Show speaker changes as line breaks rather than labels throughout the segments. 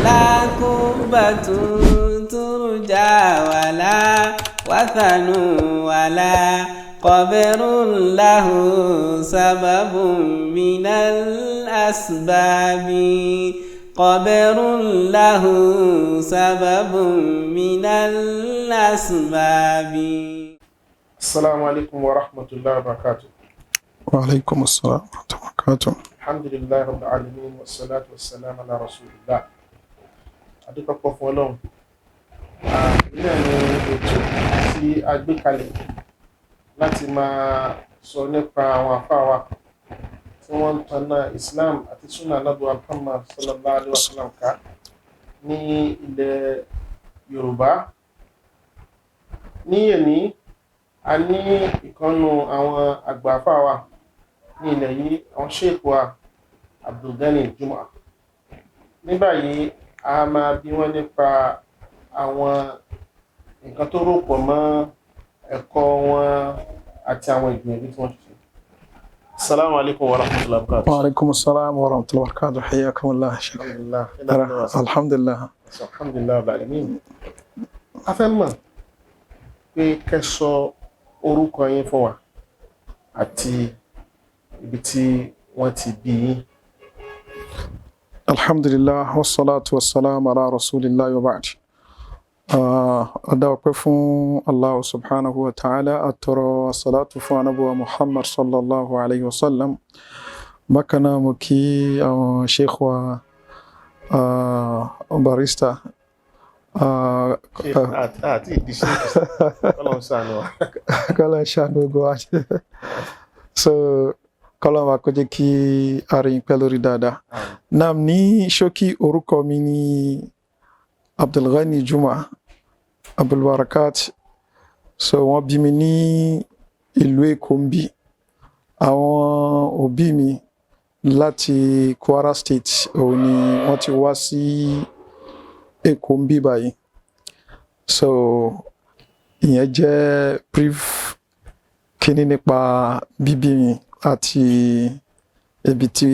لا قبة ترجى ولا وثن ولا قبر له سبب من الأسباب، قبر له سبب من الأسباب.
السلام عليكم ورحمة الله وبركاته.
وعليكم السلام ورحمة الله وبركاته.
الحمد لله رب العالمين والصلاة والسلام على رسول الله. Adúpẹ́ pọ̀ fún Ọlọ́run. Ilé ní ètò tí a gbé kalẹ̀ láti máa sọ nípa àwọn àfáà wa tí wọ́n ń tanná Islam àti Sunnah Ànábì Muhammad sallallahu alaihi wa sallam ká ní ilẹ̀ Yorùbá. Ní èní, a ní ìkànnù àwọn àgbà àfáà wa ní ilẹ̀ yìí, àwọn sheikh wa Abdulgani Juma. Ní báyìí, a máa bi wọ́n nípa àwọn nǹkan tó rò pọ̀ mọ́ ẹ̀kọ́ wọn àti àwọn ìgbìyànjú tí wọ́n ti ṣe. Assalamu alaikum wa rahmatullahi wa barakatuh.
وعليكم السلام ورحمة الله وبركاته، حياكم الله شيخ.
Alhamdulillah.
الحمد لله.
Alhamdulillah rabbil alamin. A fẹ́ mọ̀ pé kẹ́ sọ orúkọ yín fún wa àti ibi tí wọ́n ti bí yín.
الحمد لله والصلاة والسلام على رسول الله وبعد. A dá ọpẹ́ fún Allah subhanahu wa ta'ala, àtọrọ salatu fún Ànábì wa Muhammad sallallahu alayhi wa sallam. Bákan náà, mo kí àwọn sheikh wa barrister
Àti ìdí sheikh, Ọlọ́run ṣàánú wa.
Kọ́lá ṣàánú ogun wa. So kọ́lá wa kó jẹ́ kí a rí yín pẹ́ lórí dáadáa. Naam, ní ṣókí, orúkọ mi ní Abdulghani Juma Abdulbarakat. So wọ́n bí mi ní ìlú Èkó ń bí. Àwọn òbí mi láti Kwara State òun ni wọ́n ti wá sí Èkó ń bí báyìí. So ìyẹn jẹ́ brief kíní nípa bíbí mi àti ibi tí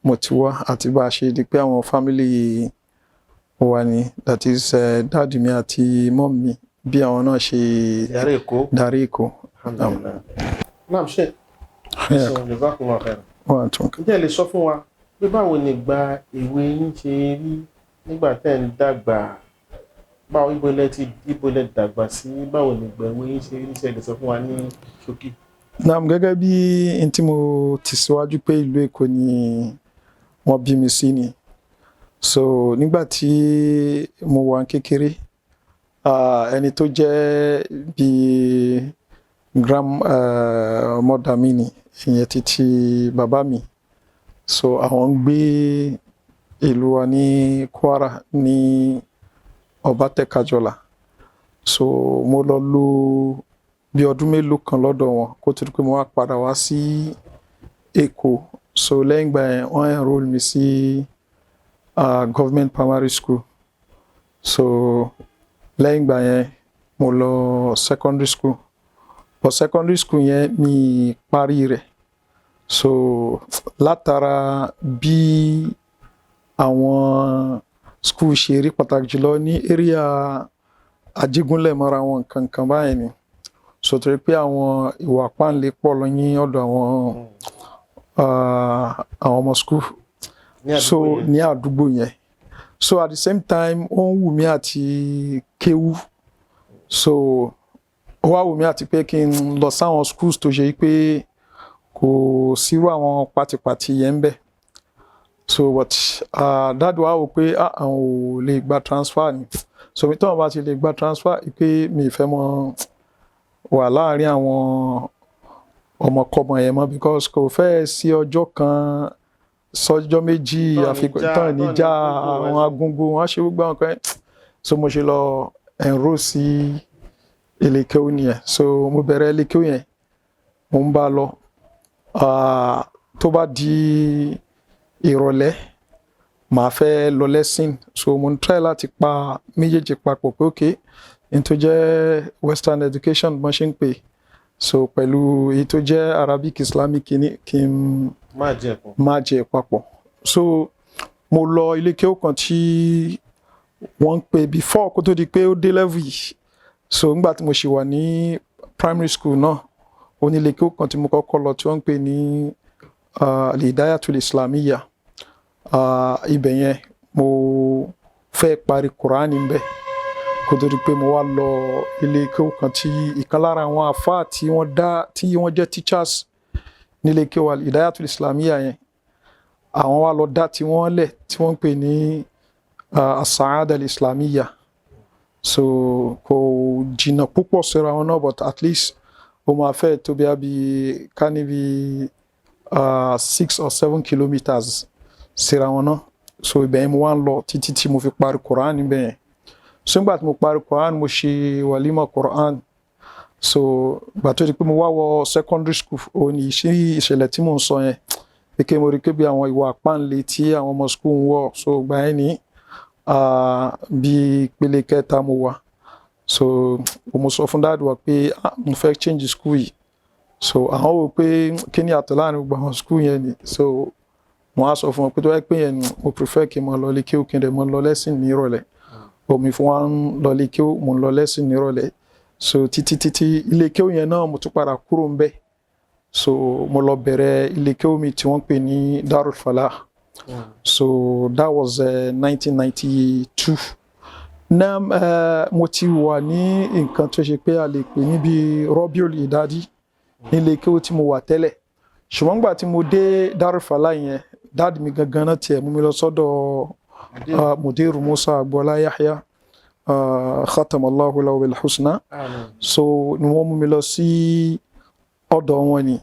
mo ti wá àti bá a ṣe di pé àwọn family wa ni, that is daddy mi àti mum mi, bí àwọn náà ṣe
Yàrá Èkó.
Darí Èkó.
Alhamdulillah. Naam, sheikh. So jazakumullahu khairan.
Wọ́n tún.
Ǹjẹ́ ẹ lè sọ fún wa pé báwo ni ìgbà èwe yín ṣe rí nígbà tẹ́ ń dàgbà? Báwo, ibo lẹ ti, ibo lẹ dàgbà sí? Báwo ni ìgbà èwe yín ṣe rí? Ṣe lè sọ fún wa ní ṣókí?
Naam, gẹ́gẹ́ bí n tí mo tì síwájú pé ìlú Èkó ni wọ́n bí mi sí ni. So nígbà tí mo wà ní kékeré, ẹni tó jẹ́ bí grand mother mi ni, ìyẹn títí bàbá mi. So àwọn ń gbé ìlú wa ní Kwara ní Ọbátẹ̀kájọlà. So mo lọ lò bí ọdún mélòó kan lọ́dọ̀ wọn kó tó di pé mo wá padà wá sí Èkó. So lẹ́yìn ìgbà yẹn, wọ́n enroll mi sí government primary school. So lẹ́yìn ìgbà yẹn, mo lọ secondary school, but secondary school yẹn, mi parí rẹ̀. So látara bí àwọn school ṣe rí, pàtàkì jùlọ ní area Ajígúnlẹ̀ mọ́ra wọn nǹkan kan báyìí ni. So torí pé àwọn ìwà páńlé pọ̀ lọ ní ọ̀dọ̀ àwọn ọmọ school
Ní àdúgbò
so
yẹn.
Ní àdúgbò yẹn. So at the same time, ó ń wù mí àti kéwú. So ó wá wù mí àti pé kí n lọ sáwọn schools tó ṣe pé kò sírú àwọn pátipàti yẹn ń bẹ̀. So but daddy wa wò pé ah, àwọn ò lè gba transfer ni. So mi tí wọn bá ti lè gba transfer pé mi ì fẹ́ mọ wà láàárín àwọn ọmọkọ́mọ yẹn mọ́, because kò fẹ́ sí ọjọ́ kan sọjọ́ méjì
Tán ní
àfikún
tán
ní
ní
já
gbogbo
àwọn
wọn.
Agungun wọn ṣe gbogbo àwọn kan yẹn. So mo ṣe lọ enroll sí ilé kéwú nìyẹn. So mo bẹ̀rẹ̀ ilé kéwú yẹn, mo ń bá a lọ. Tó bá di ìrọ̀lẹ́, màá fẹ́ lọ lesson. So mo ń try láti pa méjèèjì papọ̀ pé ok, n tó jẹ́ western education bọ́n ṣe ń pè, so pẹ̀lú èyí tó jẹ́ Arabic Islamic ní kí n
Má jẹ ẹ̀kọ́.
Má jẹ papọ̀. So Mo lọ ilé kéwú kan tí wọ́n ń pè before kó tó di pé ó dé level yìí. So nígbà tí mo ṣì wà ní primary school náà, ó ní ilé kéwú kan tí mo kọ́kọ́ lọ tí wọ́n ń pè ní Al-Hidayatul Islamiyya. Ibẹ̀ yẹn mo fẹ́ parí Kùránì ńbẹ̀ kó tó di pé mo wá lọ ilé kéwú kan tí ìkan lára àwọn àfáà tí wọ́n dá, tí wọ́n jẹ́ teachers nílé kéwú Al-Hidayatul Islamiyya yẹn, àwọn wá lọ dá tí wọ́n lẹ̀ tí wọ́n ń pè ní As-Sa'ada Al-Islamiyya. So kò jìnnà púpọ̀ síra wọn náà, but at least ó máa fẹ́ tó bí abi ká níbi 6 or 7 kilometres síra wọn náà. So ibẹ̀ yẹn mo wá ń lọ títí tí mo fi parí Quran níbẹ̀ yẹn. So nígbà tí mo parí Quran, mo ṣe wàlímà Quran. So ìgbà tó di pé mo wá wọ secondary school, òun ní ìṣẹ̀lẹ̀ tí mò ń sọ yẹn pé mo rí pé bí àwọn ìwà àpáǹle tí àwọn ọmọ school ń wọ̀. So ìgbà yẹn ní bí ìpele kẹta mo wà. So mo sọ fún daddy wa pé, "Ah, mo fẹ́ change school yìí." So àwọn wò pé kí ni àtọ̀ láàrin gbogbo àwọn school yẹn ni. So mo á sọ fún wọn pé tó wáyé pé yẹn ni, mo prefer kí n máa lọ ilé kéwú, kí n dẹ̀ máa lọ lẹ́sìn ní ìrọ̀lẹ́. Omi fún wa ń lọ ilé kéwú, mo ń lọ lẹ́sìn ní ìrọ̀lẹ́. So títí títí ilé kéwú yẹn náà, mo tún padà kúrò ń bẹ̀. So mo lọ bẹ̀rẹ̀ ilé kéwú mi tí wọ́n ń pè ní Darul Falah. So that was 1992. Náà mo ti wà ní nǹkan tó ṣe pé a lè pè níbi Rọ́bíùl Ìdádí nílé kéwú tí mo wà tẹ́lẹ̀, ṣùgbọ́n nígbà tí mo dé Darul Falah yẹn, daddy mi gangan náà tiẹ̀ mú mi lọ sọ́dọ̀ Mudiru Musa Agboola Yahya, khatamallahu lahu bil husna. So ni wọ́n mú mi lọ sí ọ̀dọ̀ wọn ni,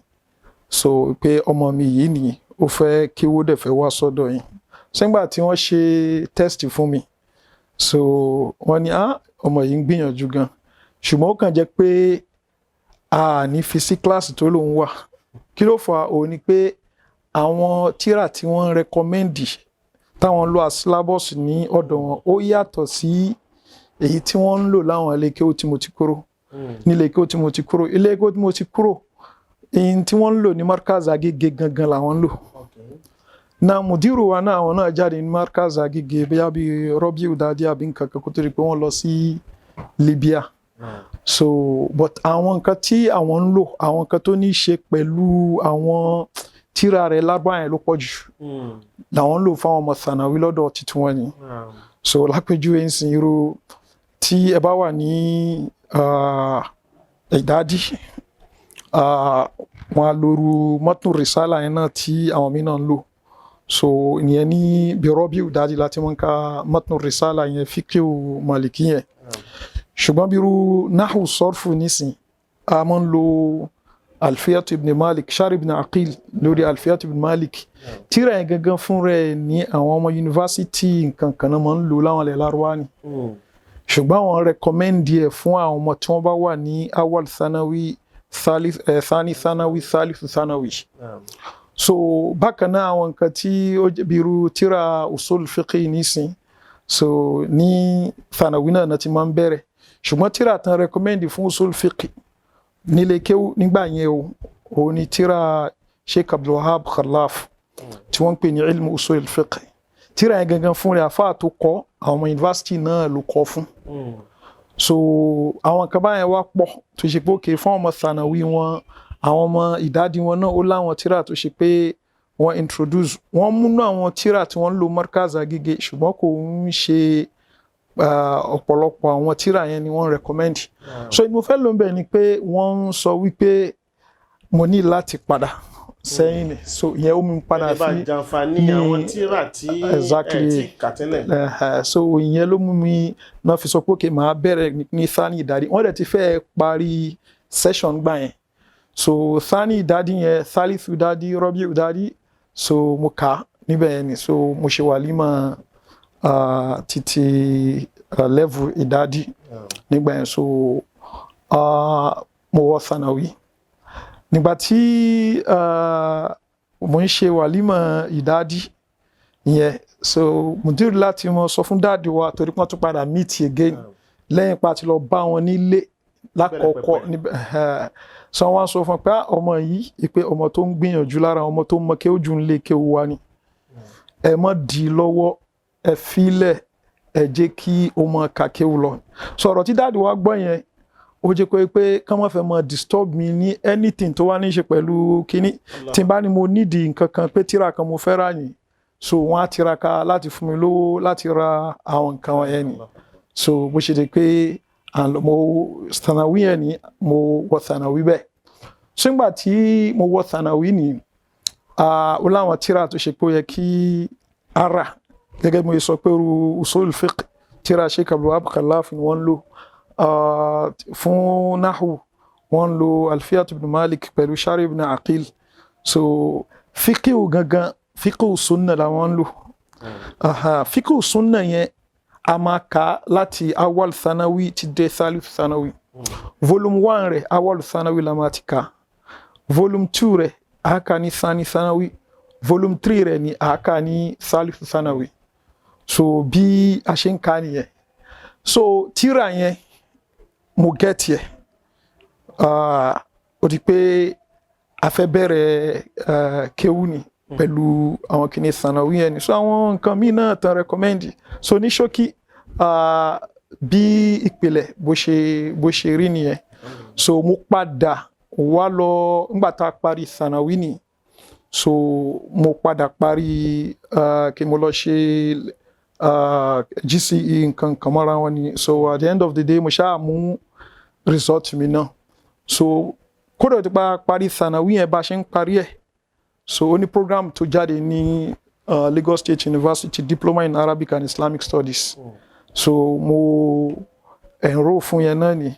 so pé ọmọ mi yìí ni ó fẹ́ kéwú, dẹ̀ fẹ́ wá sọ́dọ̀ yín. Sígbà tí wọ́n ṣe test fún mi, so wọ́n ní, "Ah, ọmọ yìí ń gbìyànjú gan, ṣùgbọ́n ó kàn jẹ́ pé a ní fi sí kíláàsì tó lòun wà." Kí ló fà á? Òun ni pé àwọn tíra tí wọ́n ń recommend táwọn ń lò as syllabus ní ọ̀dọ̀ wọn, ó yàtọ̀ sí èyí tí wọ́n ń lò láwọn ilé kéwú tí mo ti kúrò. Nílé kéwú tí mo ti kúrò, ilé kéwú tí mo ti kúrò, èyí tí wọ́n ń lò ní Markaz Agége gangan làwọn ń lò na. Mudiru wa náà, àwọn náà jáde ní Markaz Agége, bóyá bí Rọ́bíù Dádì àbí nǹkan kan, kó tó di pé wọ́n lọ sí Libya. So but àwọn nǹkan tí àwọn ń lò, àwọn nǹkan tó ní í ṣe pẹ̀lú àwọn tíra rẹ̀ lágbára yẹn ló pọ̀ jù làwọn ń lò fáwọn ọmọ Thanawi lọ́dọ̀ títí wọn ni. So lápèjúwe ń sin irú tí ẹ bá wà ní Ìdádì, wọn á lóru mọ́tò rìsálà yẹn náà tí àwọn míì náà ń lò. So ìyẹn ní bí Rọ́bíù Dádì láti wọn ka mọ́tò rìsálà yẹn, fíkìú Màlìkí yẹn. Ṣùgbọ́n bí irú nahu sọ́rfù nísìn, a máa ń lo Alfiyatu ibn Malik, Shari ibn Aqil lórí Alfiyatu ibn Malik. Tíra yẹn gangan fún rẹ̀ ní àwọn ọmọ yunifásitì nǹkan kan náà máa ń lò láwọn ilẹ̀ Lárúbáwá ni, ṣùgbọ́n àwọn recommend ẹ̀ fún àwọn ọmọ tí wọ́n bá wà ní awal thanawi, thalith, thani thanawi, thalith thanawi. So bákan náà, àwọn nǹkan tí ó jẹ́ bí irú tíra usul fiqh nísìn, so ní thanawi náà ti máa ń bẹ̀rẹ̀, ṣùgbọ́n tíra tán recommend fún usul fiqh nílé kéwú nígbà yẹn o, òun ni tíra Sheikh Abdulwahab Khalaf tí wọ́n ń pè ní ilmu usul fiqh. Tíra yẹn gangan fún rẹ̀, àfáà tó kọ́, àwọn ọmọ yunifásitì náà ló kọ́ fún. So àwọn kan báyẹn wá pọ̀ tó ṣe pé òkè fún ọmọ thanawi wọn, àwọn ọmọ ìdádì wọn náà, ó láwọn tíra tó ṣe pé wọ́n introduce, wọ́n múnú àwọn tíra tí wọ́n ń lo Markaz Agége, ṣùgbọ́n kò ń ṣe ọ̀pọ̀lọpọ̀ àwọn tíra yẹn ni wọ́n recommend. So mo fẹ́ ló ń bẹ̀ ni pé wọ́n ń sọ wípé mo ní láti padà sẹ́yìn ni. So ìyẹn ó mú mi padà
ẹ bá
sí
jàǹfààní àwọn tíra tí
Exactly.
ẹ ti kà tẹ́lẹ̀.
So ìyẹn ló mú mi náà fi sọ pé okay, màá bẹ̀rẹ̀ ní thani ìdádì. Wọ́n dẹ̀ ti fẹ́ parí session gbà yẹn. So thani ìdádì yẹn, thalith ìdádì, rọ́bì ìdádì, so mo kà á níbẹ̀ yẹn ni. So mo ṣe wàlímà títí level ìdádì nígbà yẹn. So mo wọ thanawi. Nígbà tí mo ń ṣe wàlímà ìdádì yẹn, so mùdírù láti mọ sọ fún daddy wa, torí pé wọ́n tún padà meet again lẹ́yìn pa ti lọ bá wọn nílé lákọ̀ọ́kọ́
pẹpẹ.
níbẹ̀. So wọ́n á sọ fún un pé, "Ah, ọmọ yìí," pé ọmọ tó ń gbìyànjú lára ọmọ tó ń mọ kéwú jù ń lé kéwú wa ni. Ẹ má dì í lọ́wọ́, ẹ filẹ̀, ẹ jẹ́ kí ó máa ka kéwú lọ. Sọ̀rọ̀ tí daddy wa gbọ́ yẹn, ó jẹ́ pé kán má fẹ́ máa disturb mi ní anything tó wá ní í ṣe pẹ̀lú kínní. Tí n bá ní mo nídìí nǹkan kan, pé tíra kan mo fẹ́ rà yìí, so wọ́n á tiraka láti fún mi lówó láti ra àwọn nǹkan wọ̀nyẹn ni. So bó ṣe di pé mo thanawi yẹn ni, mo wọ thanawi bẹ́ẹ̀. So nígbà tí mo wọ thanawi ni, ó láwọn tíra tó ṣe pé ó yẹ kí a rà, gẹ́gẹ́ bí mo ṣe sọ pé irú usul fiqh, tíra Sheikh Abdulwahab Khalaf ni wọ́n ń lò. Fún nahu, wọ́n ń lo Alfiyat ibn Malik pẹ̀lú Shari ibn Aqil. So fiqh gangan, fiqh sunna làwọn ń lò. Fiqh sunna yẹn, a máa kà láti awal thanawi ti dé thalith thanawi. Volume 1 rẹ̀, awal thanawi la máa ti kà. Volume 2 rẹ̀, a kà ní thani thanawi. Volume 3 rẹ̀ ni a kà ní thalith thanawi. So bí a ṣe ń kà nìyẹn. So tíra yẹn, mo get yẹ, ó di pé a fẹ́ bẹ̀rẹ̀ kéwú ni pẹ̀lú àwọn kìíní thanawi yẹn ni. So àwọn nǹkan míì náà tán recommend. So ní ṣókí, bí ìpìlẹ̀ bó ṣe rí nìyẹn. So mo padà wá lọ nígbà tá a parí thanawi ni. So mo padà parí, kí mo lọ ṣe GCE, nǹkan kan mọ́ra wọn ni. So at the end of the day, mo ṣáà mú result mi náà. So kódà tó bá parí thanawi yẹn, bá ṣe ń parí ẹ̀, so ó ní program tó jáde ní Lagos State University, Diploma in Arabic and Islamic Studies. So mo enroll fún yẹn náà ni.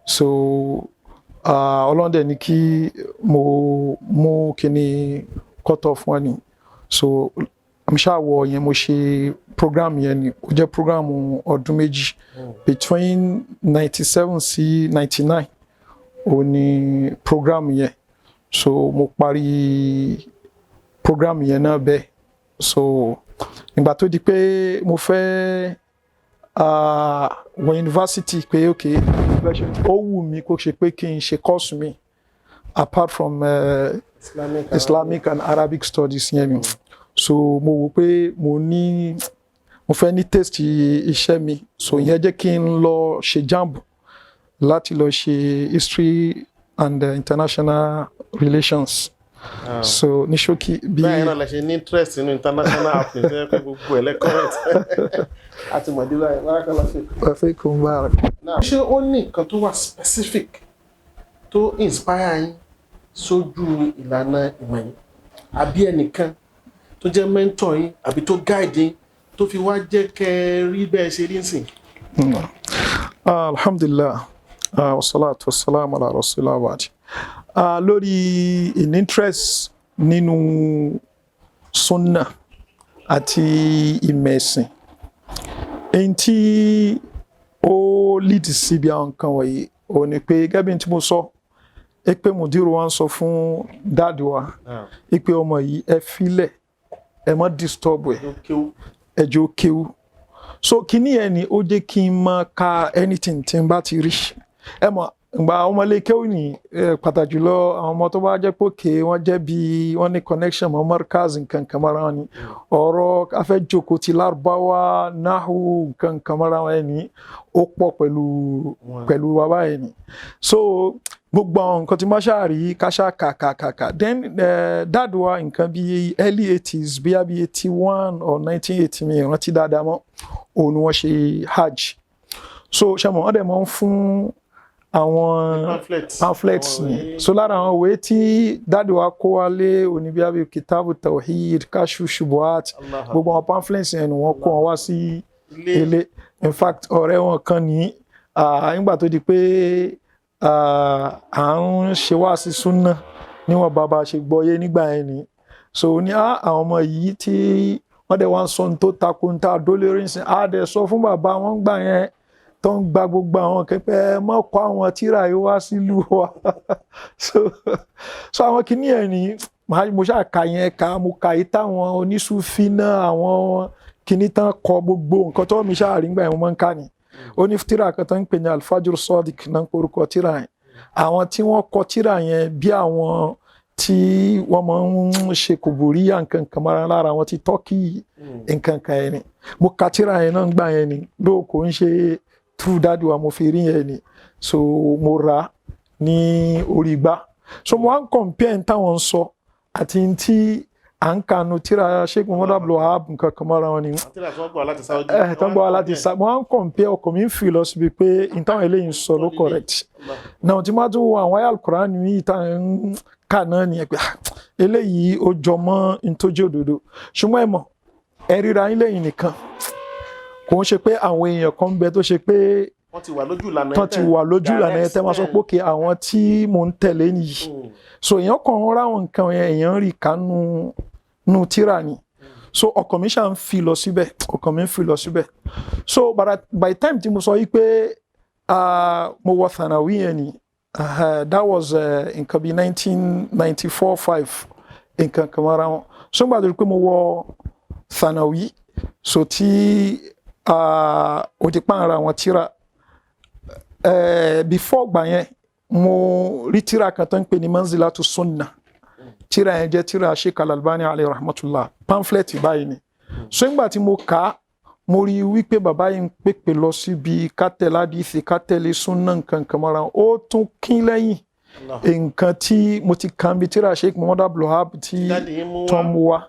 So Ọlọ́run dẹ̀ ní kí mo mú kíní cut off wọn ni. So mo ṣáà wọ yẹn, mo ṣe program yẹn ni. Ó jẹ́ program ọdún 2, between 97 sí 99 ó ní program yẹn. So mo parí program yẹn náà bẹ́ẹ̀. So ìgbà tó di pé mo fẹ́ wọ university, pé ok, ó wù mí kó ṣe pé kí n ṣe course mi apart from
Islamic,
Islamic and Arabic studies yẹn ni. So mo wò pé mo ní mo fẹ́ ní taste iṣẹ́ mi. So ìyẹn jẹ́ kí n lọ ṣe JAMB láti lọ ṣe history and international relations. So ní ṣókí bí.
Báyìí náà lè ṣe ní interest nínú international happening tó yẹ pé gbogbo ẹ̀ lẹ́kọ̀ọ́rẹ́t àti mọ̀dé báyìí. Barakallahu fik.
Wa barak.
Now, ṣé ó ní nǹkan tó wà specific tó inspire yín sójú ìlànà ìmọ̀ yìí, àbí ẹnìkan tó jẹ́ mentor yín, àbí tó guide yín, tó fi wá jẹ́ kẹ́ ẹ rí bẹ́ẹ̀ ṣe rí nsìn?
Alhamdulillah, wassalatu wassalamu ala rasulillah wa ba'd. Lórí in interest nínú sunna àti ìmọ̀ ẹ̀sìn, èyí tí ó lead síbi àwọn nǹkan wọ̀nyí ò ní pé gẹ́gẹ́ bí n tí mo sọ ẹ pé mùdírù wa ń sọ fún daddy wa ẹ pé ọmọ yìí, ẹ filẹ̀, ẹ má disturb ẹ, ẹ jẹ́ ó kéwú. So kíní ẹ ni ó jẹ́ kí n máa ka anything tí n bá ti rí. Ẹ mọ̀ ìgbà ọmọlé kéwú ní, pàtàkì jùlọ àwọn ọmọ tó bá jẹ́ pé òkè wọ́n jẹ́ bí wọ́n ní connection mọ́ markaz, nǹkan kan mọ́ra wọn ni, ọ̀rọ̀ afẹ́joko ti lárúbáwá, náhù, nǹkan kan mọ́ra wọn ni, ó pọ̀ pẹ̀lú wa báyìí ni. So gbogbo àwọn nǹkan tí wọ́n ṣáà rí káṣá kàkàkàkà. Then daddy wa, nǹkan bíi early 80s, bíi 81 or 1980, mi ìrántí dáadáa mọ́, òun ni wọ́n ṣe hajj. So ṣe mọ̀, wọ́n dẹ̀ máa ń fún àwọn
pamphlets,
pamphlets ni. So lára àwọn ìwé tí daddy wa kó wálé òní bíi abi Kitabu Tawhid, Kashu Shubuhat, gbogbo àwọn pamphlets yẹn ni wọ́n kó wọn wá sí ilé. In fact, ọ̀rẹ́ wọn kan ní, nígbà tó di pé à ń ṣe wá sí súnà níwọ̀n bàbá ṣe gbọ́yé nígbà yẹn ni, so ní àwọn ọmọ yìí tí wọ́n dẹ̀ wá ń sọ ohun tó takò ń ta dólórí ń sìn, á dẹ̀ sọ fún bàbá wọn gbà yẹn tó ń gba gbogbo àwọn kẹpẹ mọ́ kọ́ àwọn tíra yìí wá sílùú wa. So àwọn kìíní ẹ̀ ní mo ṣáà ka yẹn, ka mo kà yìí táwọn oníṣúfì náà, àwọn kìíní tán kọ, gbogbo nǹkan tó mi ṣáà rí nígbà yẹn, mo máa ń kà ní. Ó ní tíra kan tó ń pè ní Alfajr Sadiq náà ń porúkọ tíra yẹn. Àwọn tí wọ́n kọ tíra yẹn bí àwọn tí wọ́n máa ń ṣe kòbóríyà nǹkan kan mọ́ra lára wọn ti Turkey nǹkan kan yẹn ni. Mo ka tírà yẹn náà gbà yẹn ni, lóò kò ń ṣe true dáàdi wa mo fi rí yẹn ni. So mo rà á ní orí igbá. So mo wá ń compare n táwọn ń sọ àti n tí à ń kanu tírà Sheikh Muhammad Abdul Wahab nǹkan kan mọ́ra wọn ni.
Àti láti wọ́n gbọ́ láti Saudi.
Ẹ tó ń gbọ́ wa láti sa, mo wá ń compare, ọkàn mi ń fi lọ síbi pé n táwọn eléyìí ń sọ ló correct. Náà tí wọ́n tún wo àwọn ayé alukur'an yìí tá à ń kà náà nìyẹn pé ah, eléyìí ó jọ mọ́ n tó jẹ́ òdodo. Ṣùgbọ́n ẹ mọ̀, ẹ ríra yín lẹ́yìn nìkan, kò ń ṣe pé àwọn èèyàn kan ń bẹ tó ṣe pé
wọ́n ti wà lójú ìlànà.
Tán ti wà lójú ìlànà yẹn tẹ́ máa sọ pé òkè àwọn tí mò ń tẹ̀lé nìyí. So èèyàn kàn ń ráwọn nǹkan yẹn, èèyàn ń rí kánú nu tíra ni. So ọkàn mi ṣáà ń fi lọ síbẹ̀, ọkàn mi ń fi lọ síbẹ̀. So by the time tí mo sọ yìí pé mo wọ thanawi yẹn ni, that was nǹkan bíi 1994-5, nǹkan kan mọ́ra wọn. So nígbà tó di pé mo wọ thanawi, so tí o ti pààrọ̀ àwọn tíra before gbà yẹn, mo rí tíra kan tó ń pè ní Manzilatu Sunna. Tíra yẹn jẹ́ tíra Sheikh Al-Albani alayhi rahmatullah, pamphlet báyìí ni. So nígbà tí mo kà á, mo rí i wípé bàbá yìí ń pèpè lọ síbi kátẹ́lá àdìsí, kátẹ́lé sunna, nǹkan kan mọ́ra wọn. Ó tún kín lẹ́yìn nǹkan tí mo ti kàn bí tíra Sheikh Muhammad Abdul Wahab tí
Daddy yín mú
tó
wá.
ń mú wá.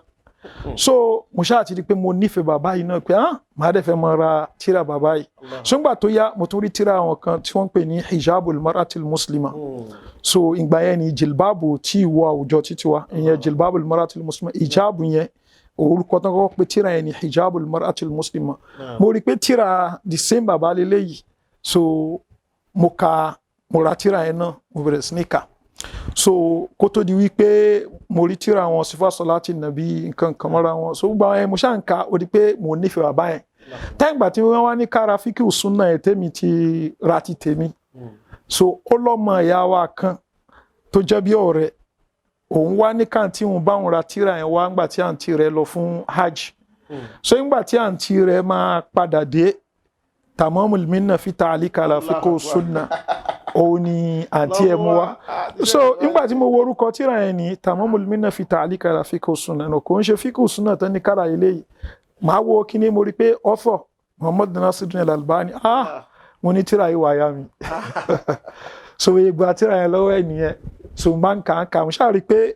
So mo ṣáà ti di pé mo nífẹ̀ẹ́ bàbá yìí náà pé ah, màá dẹ̀ fẹ́ mọ ra tíra bàbá yìí. So nígbà tó yá, mo tún rí tíra àwọn kan tí wọ́n ń pè ní Hijabul Mar'atil Muslima. So ìgbà yẹn ni jilbabu tí ìwọ àwùjọ títí wa, ìyẹn Jilbabul Mar'atil Muslima, hijabu yẹn, orúkọ tó kọ́kọ́ pé tíra yẹn ni Hijabul Mar'atil Muslima. Mo rí i pé tíra the same bàbá lélẹ́yìí. So mo ka, mo ra tíra yẹn náà, mo bẹ̀rẹ̀ sí ní kà. So kó tó di wípé mo rí tíra wọn Sífà Sọláàtì Nàbí, nǹkan kan mọ́ra wọn. So gbogbo àwọn yẹn mo ṣáà ń ka, ó di pé mo nífẹ̀ẹ́ bàbá yẹn. Tẹ́ǹgbà tí wọ́n wá ní kára fíkì súnà ẹ̀, tèmi ti ra ti tèmi. So ó lọ́mọ ìyá wa kan tó jẹ́ bí ọ̀rẹ́ òun wá ní kàǹtí òun bá òun ra tíra yẹn wá ńgbà tí àǹtí rẹ̀ lọ fún hajj. So ńgbà tí àǹtí rẹ̀ máa padà dé, Tamamul Minna fi ta'alika ala fiqh sunna, òun ni àǹtí ẹ̀ mú wá. So nígbà tí mo wo orúkọ tíra yẹn ní Tamamul Minna fi ta'alika ala fiqh sunna náà, kò ń ṣe fiqh sunna tán ní kára ilé yìí. Màá wo kíní, mo rí pé author Muhammad Nasiruddin Al-Albani. Ah, mo ní tíra yìí wà yá mi. So iye gba tíra yẹn lọ́wọ́ ẹ̀ nìyẹn. So n bá ń kà á kà, mo ṣáà rí i pé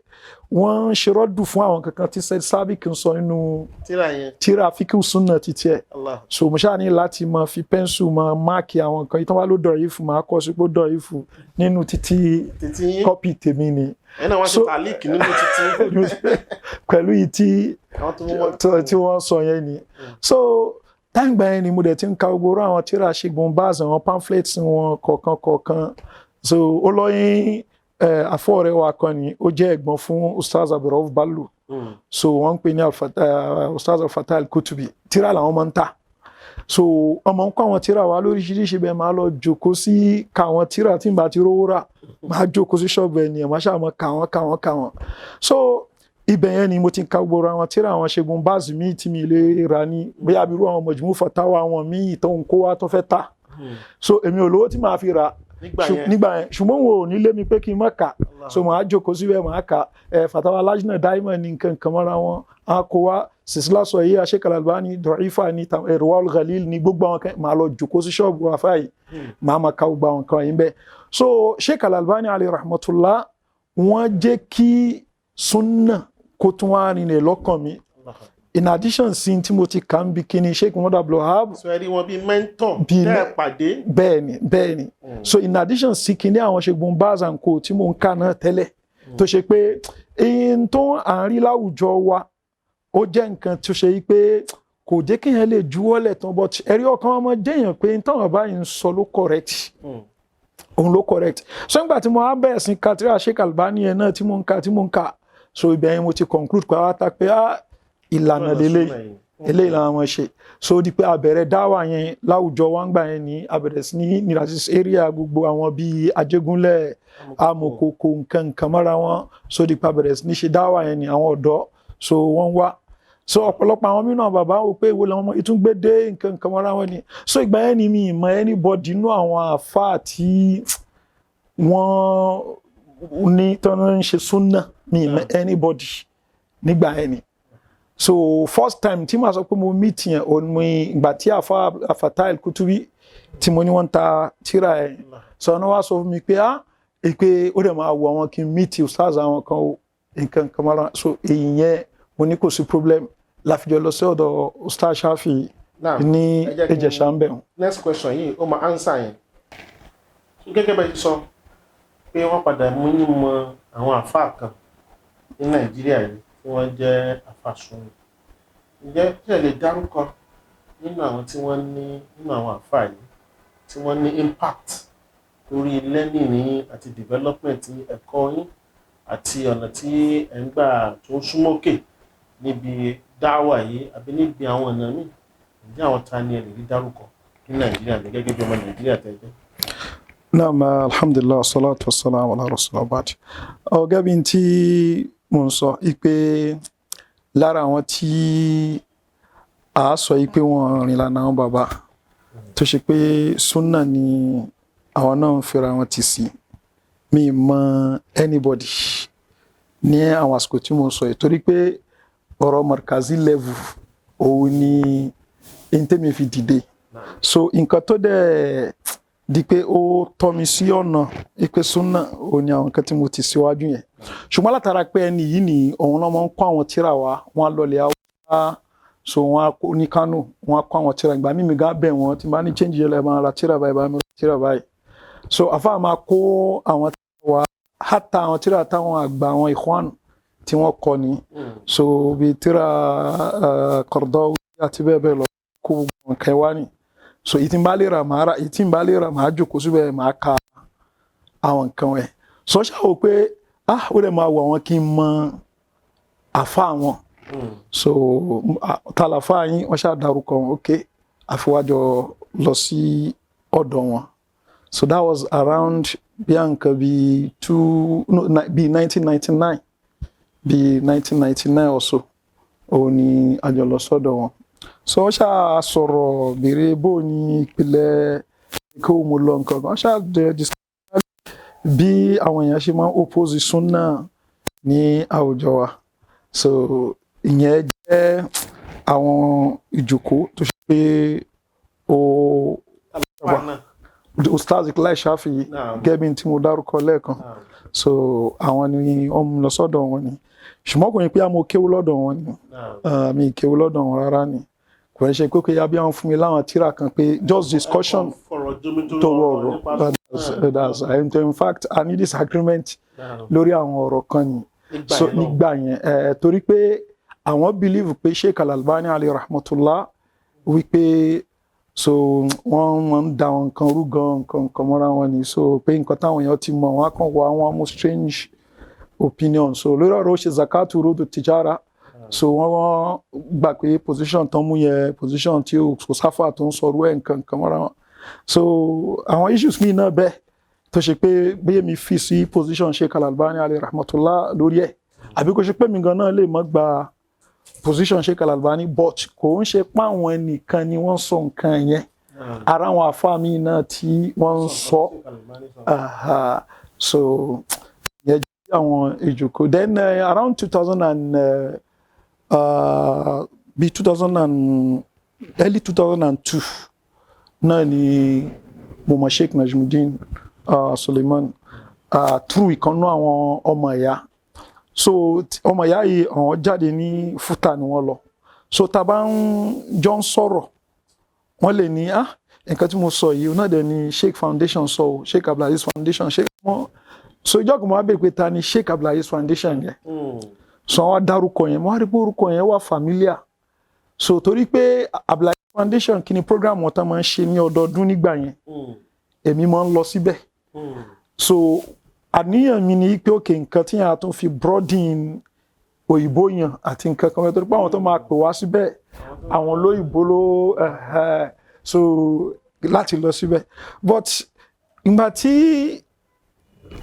wọ́n ń ṣe rọ́dù fún àwọn kankan tí Said Sabiq ń sọ nínú
tíra yẹn.
Tíra fiqh sunna títí ẹ̀.
Allah.
So mo ṣáà ní láti máa fi pẹ́ńsù máa mark àwọn nǹkan yìí tó wá ló dọ̀ yìí fún, máa kọ́ sí pé ó dọ̀ yìí fún nínú títí
títí yín.
Copy tèmi ni.
Ẹ náà wọ́n ṣe tàlíkì nínú títí.
Pẹ̀lú yìí tí
àwọn tó mú wọn.
Tí wọ́n sọ yẹn ni. So táǹgbà yẹn ni mo dẹ̀ ti ń ka gbogbo orú àwọn tíra ṣègùn báàsì, àwọn pamphlets wọn kọ̀ọ̀kan kọ̀ọ̀kan. So ó lọ́yìn àfọ̀rẹ́ wa kan ni ó jẹ́ ẹ̀gbọ́n fún Ustaz Abdulrauf Bello. So wọ́n ń pè ní Ustaz Alfatah Al-Kutubi. Tíra làwọn máa ń tà. So ọmọ ń kọ́ àwọn tíra wa lóríṣiríṣi bẹ́ẹ̀, máa lọ jókòó sí ka àwọn tíra tí n bá ti rówó rà, máa jókòó sí ṣọ́ọ̀bù ẹ̀ nìyẹn, máa ṣáà máa kà wọ́n, kà wọ́n, kà wọ́n. So ibẹ̀ yẹn ni mo ti ń ka gbogbo àwọn tíra àwọn ṣègùn báàsì míì tí mi lè rà ní, bóyá abirú àwọn Majmu Fatawa àwọn míì tó ń kó wá tó fẹ́ tà. So èmi ò lówó tí màá fi rà
Nígbà yẹn.
Nígbà yẹn, ṣùgbọ́n wọn ò ní lé mi pé kí n má kà. So màá jókòó síbẹ̀, màá kà ẹ Fatawa Lajna Daima ní nǹkan kan mọ́ra wọn, a kó wá Silsila Sahiha Sheikh Al-Albani dọ̀ífà ní Irwaul Ghalil ní gbogbo àwọn kan, màá lọ jókòó sí ṣọ́ọ̀bù àfáà yìí, màá máa ka gbogbo àwọn kan yìí bẹ́ẹ̀. So Sheikh Al-Albani alayhi rahmatullah, wọ́n jẹ́ kí sunna kó tún wá rinlẹ̀ lọ́kàn mi in addition sí tí mo ti kà ń bi kíni Sheikh Muhammad Abdul Wahab.
So ẹ rí wọn bíi mentor
Bíi
tẹ́ ẹ pàdé.
Bẹ́ẹ̀ni. So in addition sí kíní àwọn ṣègùn baz and co tí mò ń kà náà tẹ́lẹ̀, tó ṣe pé eyín tó à ń rí láwùjọ wa, ó jẹ́ nǹkan tó ṣe pé kò jẹ́ kéèyàn lè juwọ́lẹ̀ tán, but ẹ̀rí ọkàn wọn máa jẹ́yàn pé táwọn báyìí ń sọ ló correct, òun ló correct. So nígbà tí mo á bẹ̀rẹ̀ sí ka tíra Sheikh Albani yẹn náà, tí mo ń ka, so ibẹ̀ yẹn mo ti conclude pé àwọn ta pé ah, ìlànà lélẹ́yìí, eléyìí làwọn máa ṣe. So ó di pé a bẹ̀rẹ̀ dáwà yẹn láwùjọ wa ń gbà yẹn ní, a bẹ̀rẹ̀ sí ní nirasis area, gbogbo àwọn bíi Ajégúnlẹ̀, Amòkòkò, nǹkan nǹkan mọ́ra wọn. So ó di pé a bẹ̀rẹ̀ sí ní ṣe dáwà yẹn ní àwọn ọ̀dọ́. So wọ́n wá, so ọ̀pọ̀lọpọ̀ àwọn mìíràn bàbá wò pé èwo làwọn ọmọ ìtúngbédé, nǹkan nǹkan mọ́ra wọn ni. So ìgbà yẹn ni mi ì mọ anybody nínú àwọn àfáà tí wọ́n ní tó ń ṣe súnà, mi mọ anybody nígbà yẹn ni. So first time tí màá sọ pé mo meet yẹn, òun ni ìgbà tí àfa Fatai Al-Kutubi tí mo ní wọ́n ń ta tíra ẹ̀. So ọ̀nà wa sọ fún mi pé ah, pé ó dẹ̀ máa wọ àwọn kí n meet ustaz àwọn kan o, nǹkan kan mọ́ra. So èyí yẹn, mo ní kò sí problem, láfijọ́ lọ sí ọ̀dọ̀ Ustaz Shafi
Now,
ní
ẹ jẹ́ kí n-
Ìjẹ̀ṣà ń bẹ̀ wọ́n.
Next question yìí, ó máa answer yẹn. Gẹ́gẹ́ bẹ́ẹ̀ ṣe sọ pé wọ́n padà mú yín mọ àwọn àfáà kan ní Nàìjíríà yìí tí wọ́n jẹ́ àfáà Sunni, ǹjẹ́ tí ẹ lè dárúkọ nínú àwọn tí wọ́n ní, nínú àwọn àfáà yìí tí wọ́n ní impact lórí learning yín àti development yín, ẹ̀kọ́ yín àti ọ̀nà tí ẹ̀ ń gbà tó ń súnmọ́kè níbi dáwà yìí àbí níbi àwọn ọ̀nà míì? Ǹjẹ́ àwọn ta ni ẹ lè rí dárúkọ ní Nàìjíríà ní gẹ́gẹ́ bí ọmọ Nàìjíríà tẹ́ jẹ́?
Naam, alhamdulillah, salatu wassalam ala rasulillah, ba'd. Ọ̀gá bí n tí mo ń sọ ipe lára àwọn tí a sọ pé wọ́n rìn lànà àwọn bàbá tó ṣe pé súnà ni àwọn náà ń fira wọn tì sí, mi mọ anybody ní àwọn àsìkò tí mo ń sọ yìí, torí pé ọ̀rọ̀ markazi level òun ni n tẹ́mi fi dìde. So nǹkan tó dẹ̀ di pé ó tọ́ mi sí ọ̀nà ipe súnà òun ni àwọn nǹkan tí mo ti síwájú yẹn. Ṣùgbọ́n látara pé ẹni yìí ni òun náà máa ń kó àwọn tíra wa, wọn á lọlẹ̀ Haúsá, so wọn á kó ní Kánò, wọn á kó àwọn tíra. Ìgbà mímu gán bẹ̀ wọ́n tí n bá ní change yẹn, lẹ́ẹ̀ máa ra tíra báyìí, bá mi ra tíra báyìí. So àfa máa kó àwọn tíra wa, hátà àwọn tíra táwọn àgbà, àwọn Ikhwan tí wọ́n kọ ni. So bí tíra Qaradawi àti bẹ́ẹ̀ bẹ́ẹ̀ lọ, kó gbogbo nǹkan wá ni. So ìtì ń bá lè rà, màá rà. Ìtì ń bá lè rà, màá jókòó síbẹ̀, màá ka àwọn nǹkan ẹ̀. So ṣáà wò pé ah, ó lè máa wọ àwọn kí n mọ àfa wọn. So tàlàfà yín, wọ́n ṣáà dárúkọ wọn. Ok, àfiwájọ lọ sí ọ̀dọ̀ wọn. So that was around bí à nǹkan bí two, no, bí 1999, bí 1999 or so, òun ni a jọ lọ sọ́dọ̀ wọn. So wọ́n ṣáà sọ̀rọ̀, béèrè bó ní ìpìlẹ̀ kí ó mo lọ nǹkan kan. Wọ́n ṣáà discuss bí àwọn èèyàn ṣe máa ń oppose sunna ní àwùjọ wa. So ìyẹn jẹ́ àwọn ìjòkó tó ṣe pé ó
wà
Ustaz Iqlai Shafi, gẹ́gẹ́ bí tí mo dárúkọ lẹ́ẹ̀kan. So àwọn ni wọ́n mú lọ sọ́dọ̀ wọn ni, ṣùgbọ́n kò ní pé àmọ́ kéwú lọ́dọ̀ wọn ni. Mi kéwú lọ́dọ̀ wọn rárá ni. Kò ń ṣe pé kí yá bí wọ́n fún mi láwọn tíra kan, pé just discussion
fọ̀rọ̀ jomitoro
tó ọ̀rọ̀. That's and in fact, a ní disagreement lórí àwọn ọ̀rọ̀ kan ni. So nígbà yẹn, torí pé àwọn believe pé Sheikh Al-Albani alayhi rahmatullah, wípé so wọ́n ń da àwọn nǹkan rú gan, nǹkan nǹkan mọ́ra wọn ni. So pé nǹkan táwọn èèyàn ti mọ̀, wọ́n á kàn wá, wọ́n á mú strange opinion. So lórí ọ̀rọ̀ ó ṣe zakatu rodo tijara, so wọ́n gbà pé position tán mú yẹn, position tí kò sáfà tó ń sọ̀rọ̀ ẹ̀, nǹkan nǹkan mọ́ra wọn. So àwọn issues míì náà bẹ́ẹ̀ tó ṣe pé bí èmi fi sí position Sheikh Al-Albani alayhi rahmatullah lórí ẹ̀, àbí kò ṣe pé mi gan náà lè mọ́ gba position Sheikh Al-Albani, but kò ń ṣe pé àwọn ẹnìkan ni wọ́n sọ nǹkan yẹn, ara àwọn àfáà mi náà tí wọ́n ń sọ. Aha. So yẹn jẹ́ àwọn ìjòkó. Then around two thousand and bí 2000 and early 2002 náà ni mo mọ̀ Sheikh Najmudeen Suleiman through ìkànnú àwọn ọmọ ìyá. So ọmọ ìyá yìí, àwọn jáde ní fúta ni wọ́n lọ. So tá a bá ń jọ ń sọ̀rọ̀, wọ́n lè ní, ah, nǹkan tí mo sọ yìí náà dẹ̀ ni Sheikh Foundation sọ o, Sheikh Abdulaziz Foundation, Sheikh wọn. So ìjọ kan mo wá bèèrè pé ta ni Sheikh Abdulaziz Foundation yẹn. So wọ́n wá dárúkọ yẹn, mo wá rí pé orúkọ yẹn wà familiar. So torí pé Abdulaziz Foundation, kí ni program wọn tán máa ń ṣe ní ọdọọdún nígbà yẹn, èmi máa ń lọ síbẹ̀. So àníyàn mi ni pé òkè, nǹkan tí a tún fi broaden òyìnbó yàn àti nǹkan kan, torí pé àwọn tó máa pè wá síbẹ̀, àwọn lóyìnbó ló so láti lọ síbẹ̀. But ìgbà tí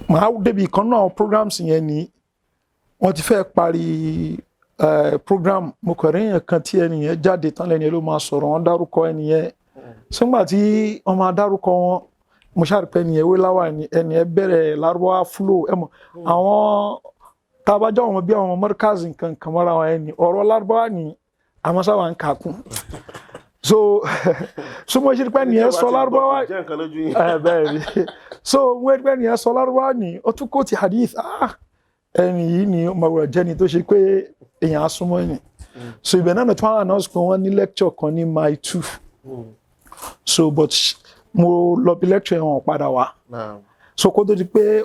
màá débi ìkan náà, àwọn programs yẹn ni wọ́n ti fẹ́ parí program. Mo kàn rí èèyàn kan tí ẹni yẹn jáde tán, lẹ́ni yẹn ló máa sọ̀rọ̀. Wọ́n dárúkọ ẹni yẹn. Sọ́ngbà tí wọ́n máa dárúkọ wọn, Mo ṣáà rí pé ẹni yẹn wé láwà ni, ẹni yẹn bẹ̀rẹ̀ lárúbáwá flow. Ẹ mọ̀ àwọn tabajọ́ àwọn bí àwọn mọ́ríkàzì nǹkan kan mọ́ra wọn, ẹni ọ̀rọ̀ lárúbáwá ni àwọn sábà ń kà kún. So mo ṣe rí pé ẹni yẹn sọ lárúbáwá.
Jẹ́ nǹkan lójú yín.
Ẹ bẹ́ẹ̀ ni. So mo rí pé ẹni yẹn sọ lárúbáwá ni, ó tún kó ti hadith. Ah, ẹni yìí ni màwùrọ̀ jẹ́ni tó ṣe pé èèyàn á súnmọ́ ẹni. So ibẹ̀ náà tí wọ́n announce pé wọ́n ní lecture kan ní Mile 2. So but mo lọ bí lecture yẹn, wọ́n padà wá. So kó tó di pé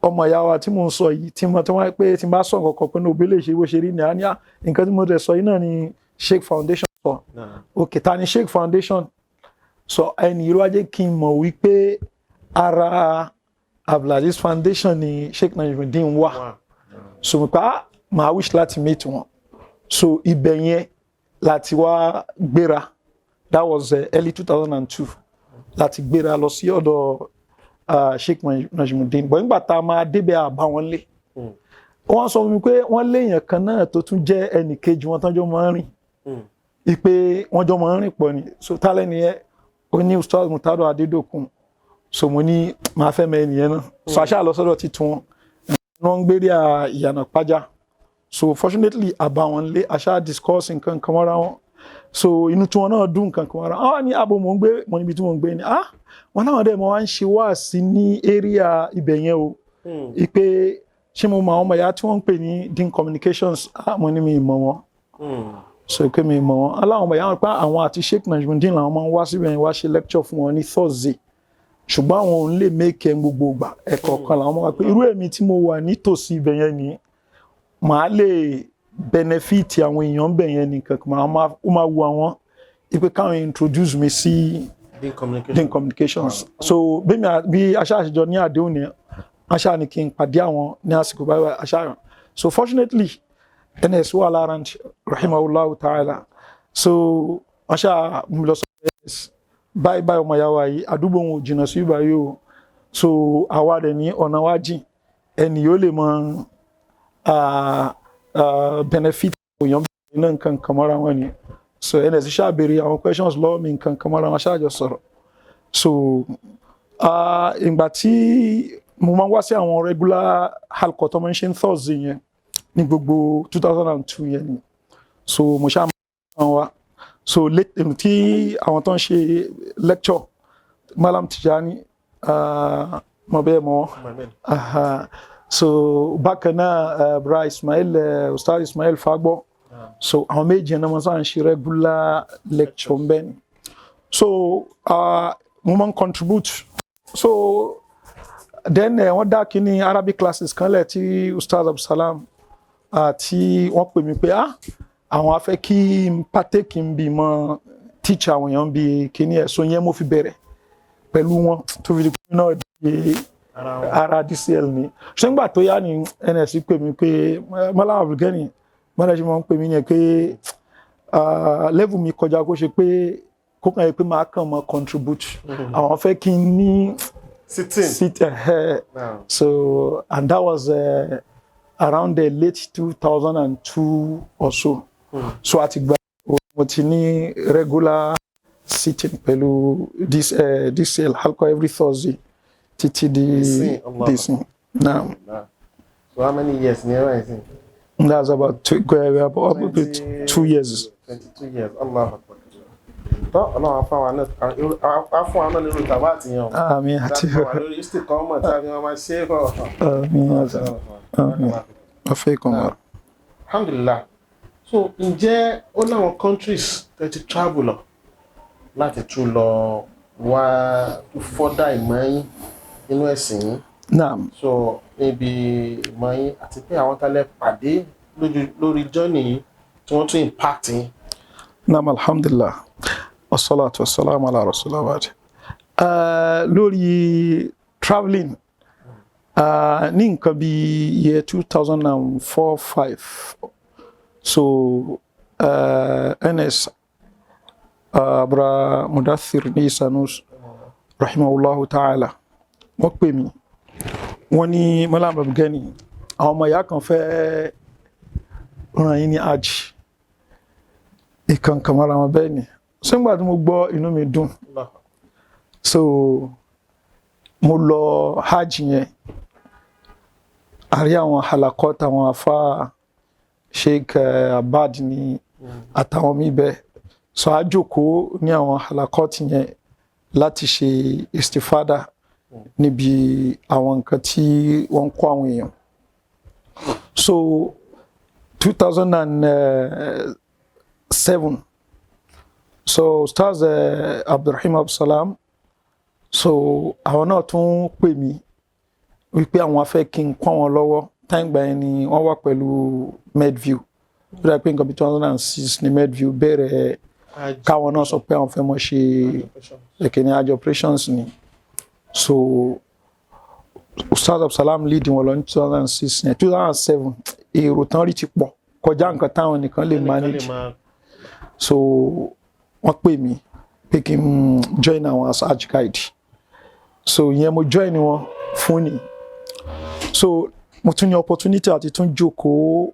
ọmọ ìyá wa tí mo ń sọ yìí, tí mo tí wọ́n pé tí n bá sọ nǹkan kan pé ní òbí lè ṣe bó ṣe rí ni, àní nǹkan tí mo dẹ̀ sọ yìí náà ni Sheikh Foundation sọ. Ok, ta ni Sheikh Foundation? So ẹni yìí ló wá jẹ́ kí n mọ̀ wípé ara Abdulaziz Foundation ni Sheikh Najimudeen wà. So mo pa màá wish láti meet wọn. So ibẹ̀ yẹn láti wá gbéra. That was early 2002 láti gbéra lọ sí ọ̀dọ̀ Sheikh Najimudeen. But nígbà tá a máa débẹ̀, àbá wọn lé. Wọ́n sọ fún mi pé wọ́n léèyàn kan náà tó tún jẹ́ ẹnì kejì wọn tán jọ máa ń rìn, ipe wọ́n jọ máa ń rìn pọ̀ ni. So tálẹ́ nìyẹn? Ó ní Ustaz Murtado Adédòkun. So mo ní màá fẹ́ mọ ẹnìyẹn náà. So aṣáà lọ sọ́dọ̀ títún wọn, wọ́n ń gbé rí Ìyànà Pájá. So fortunately, àbá wọn lé, aṣáà discuss nǹkan kan mọ́ra wọn. So inú tí wọn náà dùn nǹkan kan mọ́ra wọn. Ní abo mò ń gbé, mo níbi tí mò ń gbé ni. Ah, wọn náà dẹ̀ mọ́ wá ń ṣe wáàsí ní area ibẹ̀ yẹn o, ipe ṣé mo mọ àwọn ọmọ ìyá tí wọ́n ń pè ní Dean Communications? Ah, mo ní mi ì mọ̀ wọn. So pé mi ì mọ̀ wọn. Aláwọn ọmọ ìyá wọn pé àwọn àti Sheikh Najimudeen làwọn máa ń wá síbẹ̀ yẹn wá ṣe lecture fún wọn ní Thursday, ṣùgbọ́n àwọn òun lè make ẹ̀ gbogbo ìgbà, ẹ̀kọ̀ọ̀kan làwọn máa wá, pé irú èmi tí mo wà nítòsí ibẹ̀ yẹn ni màá lè benefit àwọn èèyàn bẹ̀ yẹn nìkan kan, ó máa wu àwọn ipe káwọn introduce mi sí
Dean Communication.
Dean Communications. So bí mi bí aṣáàṣìjọ ní àdéhùn ni, aṣáà ní kí n pàdé àwọn ní àsìkò báyìí aṣáà. So fortunately, NS wà lára, rahimahullahu ta'ala. So aṣáà mú mi lọ sọ NS báyìí báyìí, ọmọ ìyá wa yìí, àdúgbò wọn ò jìnnà sí báyìí o. So àwa rẹ̀ ní ọ̀nà wa jìn, ẹni yóò lè mọ benefit èèyàn náà nǹkan kan mọ́ra wọn ni. So NS ṣáà béèrè àwọn questions lọ́wọ́ mi, nǹkan kan mọ́ra wọn, ṣáà jọ sọ̀rọ̀. So ìgbà tí mo máa ń wá sí àwọn regular halqa tó máa ń ṣe ń Thursday yẹn ní gbogbo 2002 yẹn ni, so mo ṣáà máa ń wá. So late tí àwọn tó ń ṣe lecture, Malam Tijani, mo bẹ́ẹ̀ mọ́. Aha. So bákan náà, bra Ismail, Ustaz Ismail Fagbo. So àwọn méjì náà wọ́n sáà ń ṣe regular lecture ń bẹ́ẹ̀ ni. So mo máa ń contribute. So then wọ́n dá kínní Arabic classes kan lẹ̀ tí Ustaz Abdulsalam àti wọ́n pè mí pé ah, àwọn á fẹ́ kí n partake ń bí mọ́ teach àwọn èèyàn bí kínní ẹ̀. So yẹn mo fi bẹ̀rẹ̀ pẹ̀lú wọn tó fi di pé náà di ara DCL ni. Ṣé ńgbà tó yá ni NS pè mí pé Malam Abdulgani, mọ́lá ṣe máa ń pè mí yẹn pé level mi kọjá kó ṣe pé kó kàn yẹ pé máa kàn mọ́ contribute, àwọn fẹ́ kí n ní
sitting.
Sit. So and that was around the late 2002 or so. So àti gba mo ti ní regular sitting pẹ̀lú this DCL halqa every Thursday títí di
Ìsìn, Allah.
Ìsìn now.
So how many years ni ẹ báyìí sìn?
That's about 2 years.
22 years, Allah akbar. Tọ́ Ọlọ́run afáwa náà, á fún wa náà nínú tàbá àtìyàn.
Àmín àti
Wà lórí istiqama tí a fi máa ṣe é bọ̀.
Àmín àti àmín afẹ́kùn wa.
Alhamdulillah. So ǹjẹ́ ó láwọn countries tẹ́ ti travel lọ láti tún lọ wá further ìmọ̀ yín nínú ẹ̀sìn yín?
Naam.
So níbi ìmọ̀ yín àti pé àwọn tálẹ̀ pàdé lórí journey yìí tí wọ́n tún impact yín.
Naam, alhamdulillah. Wassalatu wassalamu ala rasulillah ba'd. Lórí travelling, ní nǹkan bí year 2004-5, so NS Bra Mudathir ní Sanus rahimahullahu ta'ala, wọ́n pè mí, wọ́n ní Malam Abdulgani, àwọn ọmọ ìyá kan fẹ́ ràn yín ní hajj, ìkan kan mọ́ra wọn bẹ́ẹ̀ ni. Sẹ́gbà tí mo gbọ́, inú mi dùn. So Mo lọ hajj yẹn, a rí àwọn halakot, àwọn afa Sheikh Abad ní àtàwọn míì bẹ́ẹ̀. So a jókòó ní àwọn halakot yẹn láti ṣe istifada níbi àwọn nǹkan tí wọ́n ń kọ́ àwọn èèyàn. So 2007, so Ustaz Abdulrahim Abdulsalam, so àwọn náà tún pè mí wípé àwọn afẹ́ kí n kọ́ àwọn lọ́wọ́. Táìgbà yẹn ni wọ́n wà pẹ̀lú Medview. Ó dà pé nǹkan bí 2006 ni Medview bẹ̀rẹ̀, káwọn náà sọ pé àwọn fẹ́ mọ̀ ṣe ẹ̀kẹ́ni hajj operations ni. So Ustaz Abdulsalam lead wọn lọ ní 2006 yẹn. 2007, èrò tán rí ti pọ̀ kọjá nǹkan táwọn nìkan lè manage. So wọ́n pè mí pé kí n join àwọn as hajj guide. So ìyẹn mo join wọn fún ni. So mo tún ní opportunity àti tún jókòó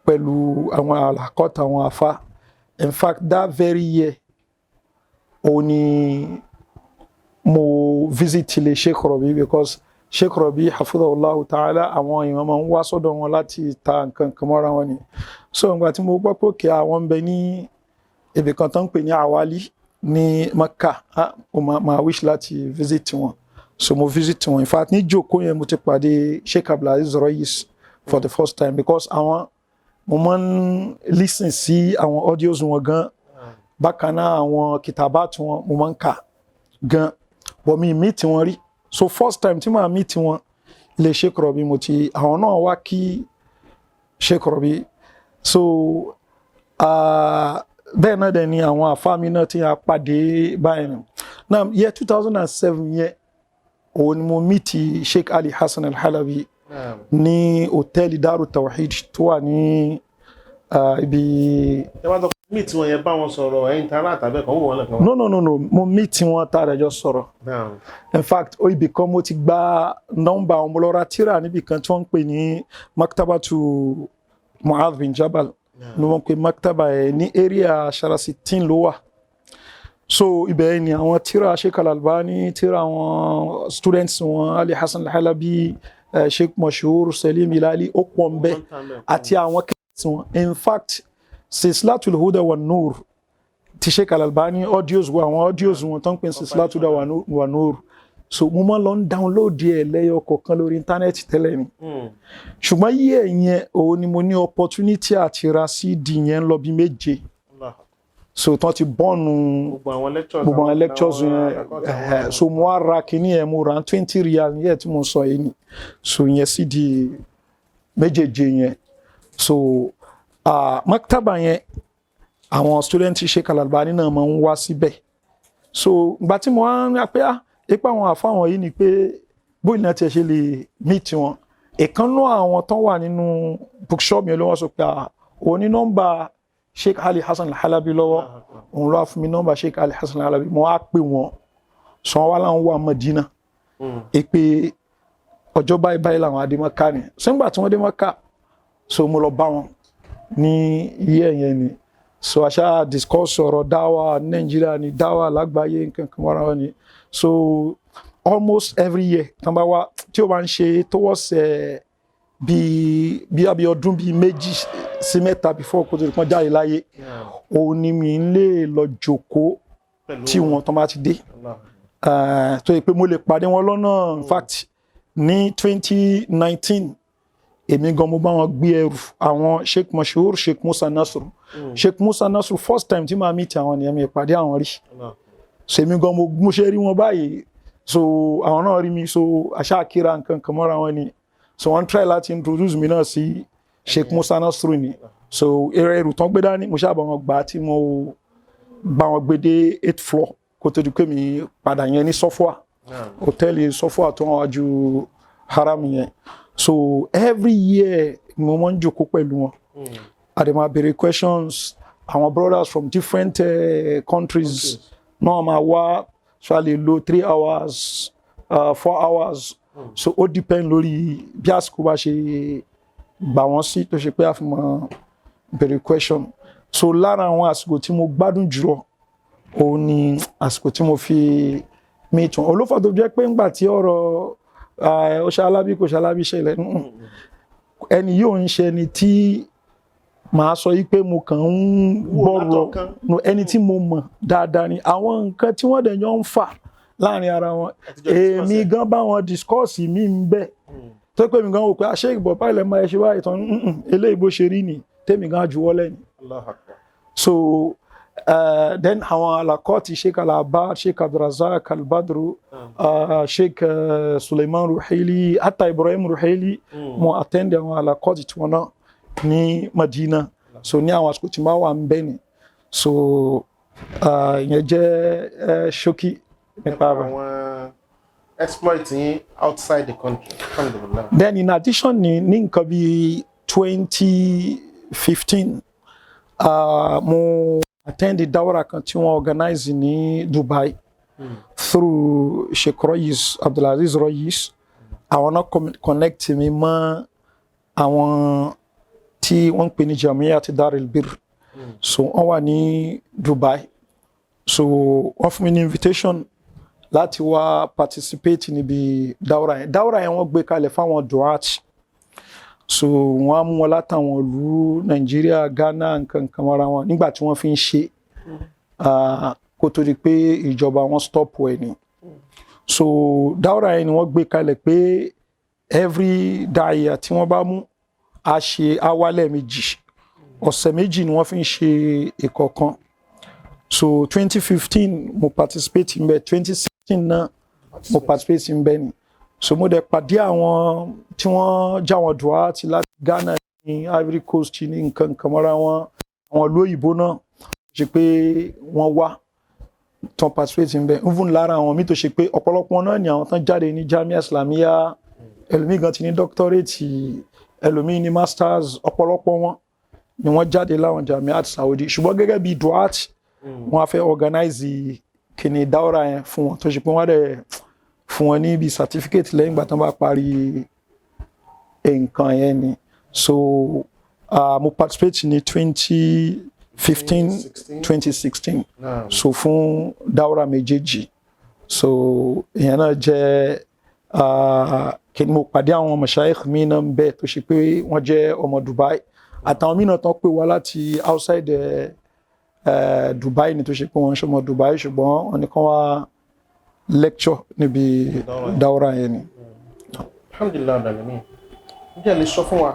pẹ̀lú àwọn àlàkọ́tà àwọn afa. In fact, that very year òun ni mo visit ilé Sheikh Rabi, because Sheikh Rabi hafidhahullahu ta'ala, àwọn èèyàn máa ń wá sọ́dọ̀ wọn láti ta nǹkan kan mọ́ra wọn ni. So ìgbà tí mo gbọ́ pé òkè àwọn ń bẹ ní ibì kan tó ń pè ní Awali ní Mecca, ah, mo máa wish láti visit wọn. So mo visit wọn. In fact, ní jókòó yẹn mo ti pàdé Sheikh Abdulaziz Royis for the first time, because àwọn mo máa ń listen sí àwọn audios wọn gan. Bákan náà, àwọn kìtàbát wọn mo máa ń kà gan, but mi meet wọn rí. So first time tí màá meet wọn, ilé Sheikh Rabi mo ti, àwọn náà wá kí Sheikh Rabi. So bẹ́ẹ̀ náà dẹ̀ ni àwọn àfáà mi náà ti a pàdé báyìí nù. Now, year 2007 yẹn, òun ni mo meet Sheikh Ali Hassan Al-Halabi ní hòtẹ́ẹ̀lì Daru Tawhid tó wà ní ibi.
Ẹ wá sọ pé meet wọn yẹn, bá wọn sọ̀rọ̀, ẹ̀yin tara àtàbẹ̀ kan wò wọn lẹ́kan?
No, mo meet wọn tá a rẹ̀ jọ sọ̀rọ̀. In fact, ó ibì kan mo ti gba nọ́mbà àwọn, mo lọ ra tírà níbì kan tí wọ́n ń pè ní Maktabatu Mu'adh bin Jabal ni wọ́n pè maktaba ẹ̀, ní area Sharasitin ló wà. So ibẹ̀ ni àwọn tírà Sheikh Al-Albani, tírà àwọn students wọn, Ali Hassan Al-Halabi, Sheikh Mashur Salim Ilali, ó pọ̀ ń bẹ, àti àwọn kẹ́sì wọn. In fact, Silsilatul Huda wa Nur ti Sheikh Al-Albani, audios wọn, àwọn audios wọn tó ń pè ní Silsilatul Huda wa Nur, so mo máa ń lọ ń download ẹ̀ lẹ́yọ kọ̀ọ̀kan lórí íńtánẹ́ẹ̀tì tẹ́lẹ̀ ni. Ṣùgbọ́n yí ẹ̀ yẹn, òun ni mo ní opportunity àti ra CD yẹn lọ bí méje, so tán ti bọ́ọ̀nù
gbogbo àwọn lectures.
Gbogbo àwọn lectures yẹn. So mo wá ra kinní yẹn, mo ra 20 riyal yẹn tí mo sọ yìí ni. So yẹn CD méjèèje yẹn. So maktaba yẹn, àwọn student Sheikh Al-Albani náà máa ń wá síbẹ̀. So ìgbà tí mo wá ń rí pé ah, ipa àwọn àfáwọn yìí ni pé bóyá náà tiẹ̀ ṣe lè meet wọn, ìkànnú àwọn tó wà nínú bookshop yẹn ló wọ́n sọ pé ah, òun ní nọ́mbà Sheikh Ali Hassan Al-Halabi lọ́wọ́. Òun ló wá fún mi nọ́mbà Sheikh Ali Hassan Al-Halabi. Mo wá pè wọ́n, sọ wọn wá láwọn wà Madina, pé ọjọ́ báyìí báyìí làwọn adé Mọ́kà ni. Sẹ́ńgbà tí wọ́n dé Mọ́kà, so mo lọ bá wọn ní iye yẹn ni. So a ṣá discuss ọ̀rọ̀ dáwà Nàìjíríà ni, dáwà lágbàáyé, nǹkan kan wàrà wọn ni. So almost every year tán bá wá, tí ó bá ń ṣe towards bíi bí ọdún bíi 2 sí 3 before kó tó di pọ́n jáde láyé, òun ni mi ń lè lọ jòkó tí wọn tán bá ti dé, tó yẹ pé mo lè pàdé wọn lọ́nà. In fact, ní 2019, èmi gan mo bá wọn gbé ẹrù àwọn Sheikh Mashur, Sheikh Musa Nasru. Sheikh Musa Nasru, first time tí màá meet àwọn nìyẹn, mi pàdé àwọn rí. So èmi gan mo ṣe rí wọn báyìí, so àwọn náà rí mi, so aṣáàkíra nǹkan kan mọ́ra wọn ni. So wọ́n try láti introduce mi náà sí Sheikh Musa Nasru ni. So ẹrù tán gbé dání, mo ṣáà bá wọn gbà á, tí mo bá wọn gbé dé eighth floor kó tó di pé mi padà yẹn ní Sọfúà, hòtẹ́ẹ̀lì Sọfúà tó wà ju haram yẹn. So every year ni mo máa ń jókòó pẹ̀lú wọn, a dẹ̀ máa béèrè questions. Àwọn brothers from different countries náà máa wá, so a lè lo 3 hours, 4 hours. So ó depend lórí bí àsìkò bá ṣe gbà wọ́n sí, tó ṣe pé a fi máa béèrè question. So lára àwọn àsìkò tí mo gbádùn jùlọ, òun ni àsìkò tí mo fi Meet wọn. Olófà tó jẹ́ pé ńgbà tí ọ̀rọ̀ ó ṣalábí kò ṣalábí ṣẹlẹ̀, ẹni yóò ń ṣe ẹni tí màá sọ yí pé mo kàn ń
Wò
gbọ́rọ̀.
Látọ̀ọ́kán.
No, ẹni tí mo mọ̀ dáadáa ni. Àwọn nǹkan tí wọ́n dẹ̀ jọ ń fà láàrin ara wọn,
Àtijọ́ discuss
èmi
ẹ̀.
gan bá wọn discuss mi ń bẹ̀, tó pé mi gan wò pé àṣé ìbọ̀ báyìí lẹ́mọ ẹ ṣe wá ìtàn, eléyìí bó ṣe rí ni tèmi gan juwọ́ lẹ́yìn.
Allahu Akbar.
So then àwọn alakọ́ọ̀tì Sheikh Alaba, Sheikh Abdulrazak Albadru, Sheikh Suleiman Ruhaili, hatta Ibrahim Ruhaili, mo attend àwọn alakọ́ọ̀tì tí wọ́n náà ní Madina. So ní àwọn àsìkò tí máa wà ń bẹ́ ni. So ìyẹn jẹ́ ṣókí nípa
nípa
rẹ̀.
Àwọn exploit yín outside the country, alhamdulillah.
Then in addition, ní nǹkan bíi 2015, mo attend the dawra kan tí wọ́n organize ní Dubai through Sheikh Royis, Abdulaziz Royis. Àwọn náà connect mi mọ́ àwọn tí wọ́n ń pè ní Jamiat Daril Bir. So wọ́n wà ní Dubai, so wọ́n fún mi ní invitation láti wá participate níbi dawra yẹn. Dawra yẹn, wọ́n gbé kalẹ̀ fáwọn duat. So wọ́n á mú wọn látàwọn ìlú Nàìjíríà, Ghana, nǹkan nǹkan mọ́ra wọn nígbà tí wọ́n fi ń ṣe, kó tó di pé ìjọba wọn stop ẹ̀ ni. So dawra yẹn ni wọ́n gbé kalẹ̀ pé every daya tí wọ́n bá mú, a ṣe awálẹ̀ méjì, ọ̀sẹ̀ 2 ni wọ́n fi ń ṣe ìkọ̀ọ̀kan. So 2015 mo participate ń bẹ̀, 2016 náà mo participate ń bẹ̀ ni. So mo dẹ̀ pàdé àwọn tí wọ́n jáwọn dùá ti láti Ghana ní Ivory Coast ní nǹkan nǹkan mọ́ra wọn, àwọn ìlú òyìnbó náà ṣe pé wọ́n wá tán participate ń bẹ̀. Even lára àwọn míì tó ṣe pé ọ̀pọ̀lọpọ̀ náà ni àwọn tán jáde ní Jamia Islamia, ẹlòmíì gan ti ní doctorate, ẹlòmíì ní masters. Ọ̀pọ̀lọpọ̀ wọn ni wọ́n jáde láwọn Jamiat Saudi, ṣùgbọ́n gẹ́gẹ́ bí duat, wọ́n á fẹ́ organize kìnìún dáwọ́ra yẹn fún wọn, tó ṣe pé wọ́n á dẹ̀ fún wọn ní bí certificate lẹ́yìn ìgbà tán bá parí nǹkan yẹn ni. So mo participate ní 2015, 2016, so fún dáwọ́ra méjèèjì. So ìyẹn náà jẹ́ kí ni mo pàdé àwọn mashayikh mi náà ń bẹ tó ṣe pé wọ́n jẹ́ ọmọ Dubai, àtàwọn mìíràn tán pè wá láti outside Dubai ni, tó ṣe pé wọ́n ń ṣọmọ Dubai, ṣùgbọ́n wọ́n ní kán wá lecture níbi dáwọ́ra yẹn ni.
Alhamdulillahi alamin. Ǹjẹ́ ẹ lè sọ fún wa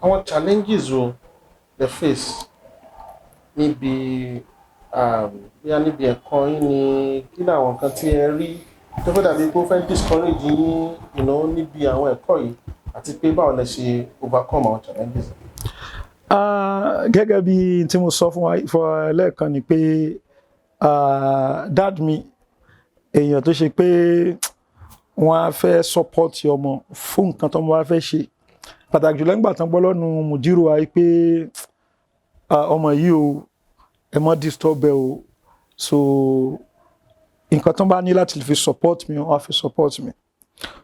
àwọn challenges wo lẹ face níbi bóyá níbi ẹ̀kọ́ yín ni? Kí ni àwọn nǹkan tí ẹ rí tó fẹ́ dàbí pé ó fẹ́ discourage yín níbi àwọn ẹ̀kọ́ yìí, àti pé báwo lẹ ṣe overcome àwọn challenges?
Gẹ́gẹ́ bí tí mo sọ fún wa fún lẹ́ẹ̀kan ni pé dad mi, èèyàn tó ṣe pé wọ́n á fẹ́ support ọmọ fún nǹkan tó wọ́n á fẹ́ ṣe, pàtàkì jùlọ nígbà tán gbọ́ lọ́nu mùdírù wa pé ọmọ yìí o, ẹ má disturb ẹ o. So nǹkan tó bá ní láti fi support mi, wọ́n á fi support mi.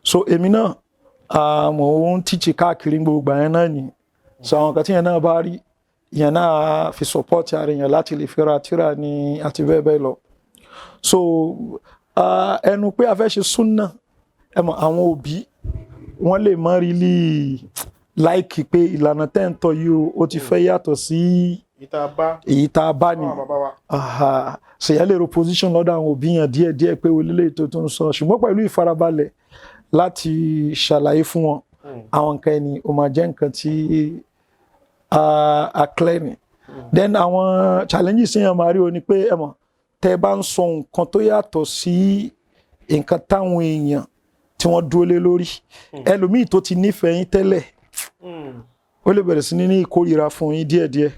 So èmi náà, mò ń teach káàkiri gbogbo ìgbà yẹn náà ni. So àwọn nǹkan tí yẹn náà bá rí, yẹn náà fi support ara yẹn láti lè fi ra tíra ní àti bẹ́ẹ̀ bẹ́ẹ̀ lọ. So ẹnu pé a fẹ́ ṣe súnà, ẹ mọ̀, àwọn òbí wọ́n lè má really like pé ìlànà tẹ́ ń tọ́ yìí o, ó ti fẹ́ yàtọ̀ sí
èyí tá a bá
èyí tá a bá ní.
Àwọn bàbá wa.
Aha. Ṣèyá lè ro position lọ́dọ̀ àwọn òbí yẹn díẹ̀díẹ̀ pé olélẹ̀ tó tó ń sọ, ṣùgbọ́n pẹ̀lú ìfarabalẹ̀ láti ṣàlàyé fún wọn àwọn nǹkan ẹni, ó máa jẹ́ nǹkan tí a clear ni. Then àwọn challenges tí yẹn máa rí o ni pé, ẹ mọ̀, tẹ́ bá ń sọ nǹkan tó yàtọ̀ sí nǹkan táwọn èèyàn tí wọ́n dúró lé lórí, ẹlòmíì tó ti nífẹ̀ẹ́ yín tẹ́lẹ̀, ó lè bẹ̀rẹ̀ sí ní ní ìkórìíra fún yín díẹ̀díẹ̀.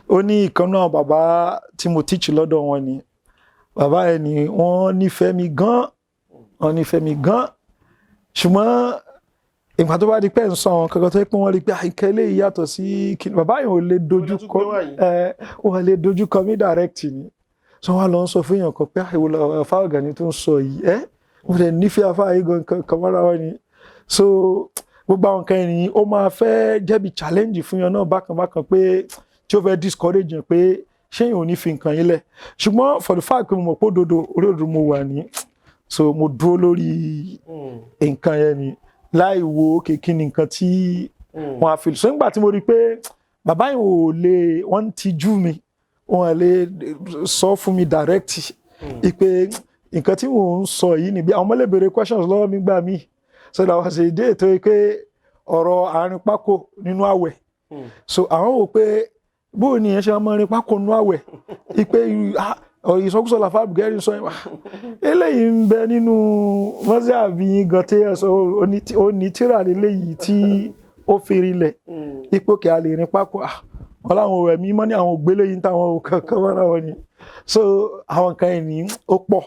Ó ní ìkan náà, bàbá tí mo teach lọ́dọ̀ wọn ni. Bàbá yẹn ni wọ́n nífẹ̀ẹ́ mi gan, wọ́n nífẹ̀ẹ́ mi gan, ṣùgbọ́n ìgbà tó bá di pé ń sọ àwọn kankan tó yẹ pé wọ́n rí pé àìkẹ́ eléyìí yàtọ̀ sí kíni, bàbá yẹn ò lè dojú kọ ẹ, wọ́n lè dojú kọ mí direct ni. So wọ́n lọ ń sọ fún èèyàn kan pé àìwò afá Gani tó ń sọ yìí, ẹ wọ́n lè nífẹ̀ẹ́ afá yìí gan kan mọ́ra wọn ni. So gbogbo àwọn nǹkan ẹ̀yìn, ó máa fẹ́ jẹ́bi challenge fún yàn náà bákan bákan, pé tí ó fẹ́ discourage yàn pé Ṣé èèyàn ò ní fi nǹkan yín lẹ̀? Ṣùgbọ́n for the fact pé mo mọ̀ pé òdodo, orí òdodo mo wà ní, so mo dúró lórí nǹkan yẹn ni, láì wo okay, kí ni nǹkan tí wọ́n á fi. So nígbà tí mo rí i pé bàbá yìí ò lè, wọ́n ń tijú mi, wọ́n lè sọ fún mi direct ipe nǹkan tí mò ń sọ yìí níbi àwọn ọmọ lè béèrè questions lọ́wọ́ mi gbà mí. So that was a day tó yẹ pé ọ̀rọ̀ àárín pákó nínú àwẹ̀. So àwọn wò pé bóò ni ìyẹn ṣe máa ń rin pákó nínú àwẹ̀, ipe ìsọkúsọ làfà Abdulgani sọ yẹn. Eléyìí ń bẹ nínú mọ́sí àbí gan tí ẹ sọ, ó ní tíra eléyìí tí ó fi rinlẹ̀ ipò kí a lè rin pákó. Wọn láwọn òwe mímọ́ ní àwọn ògbélé yìí táwọn kankan wọn náà ni. So àwọn nǹkan yìí ní ó pọ̀,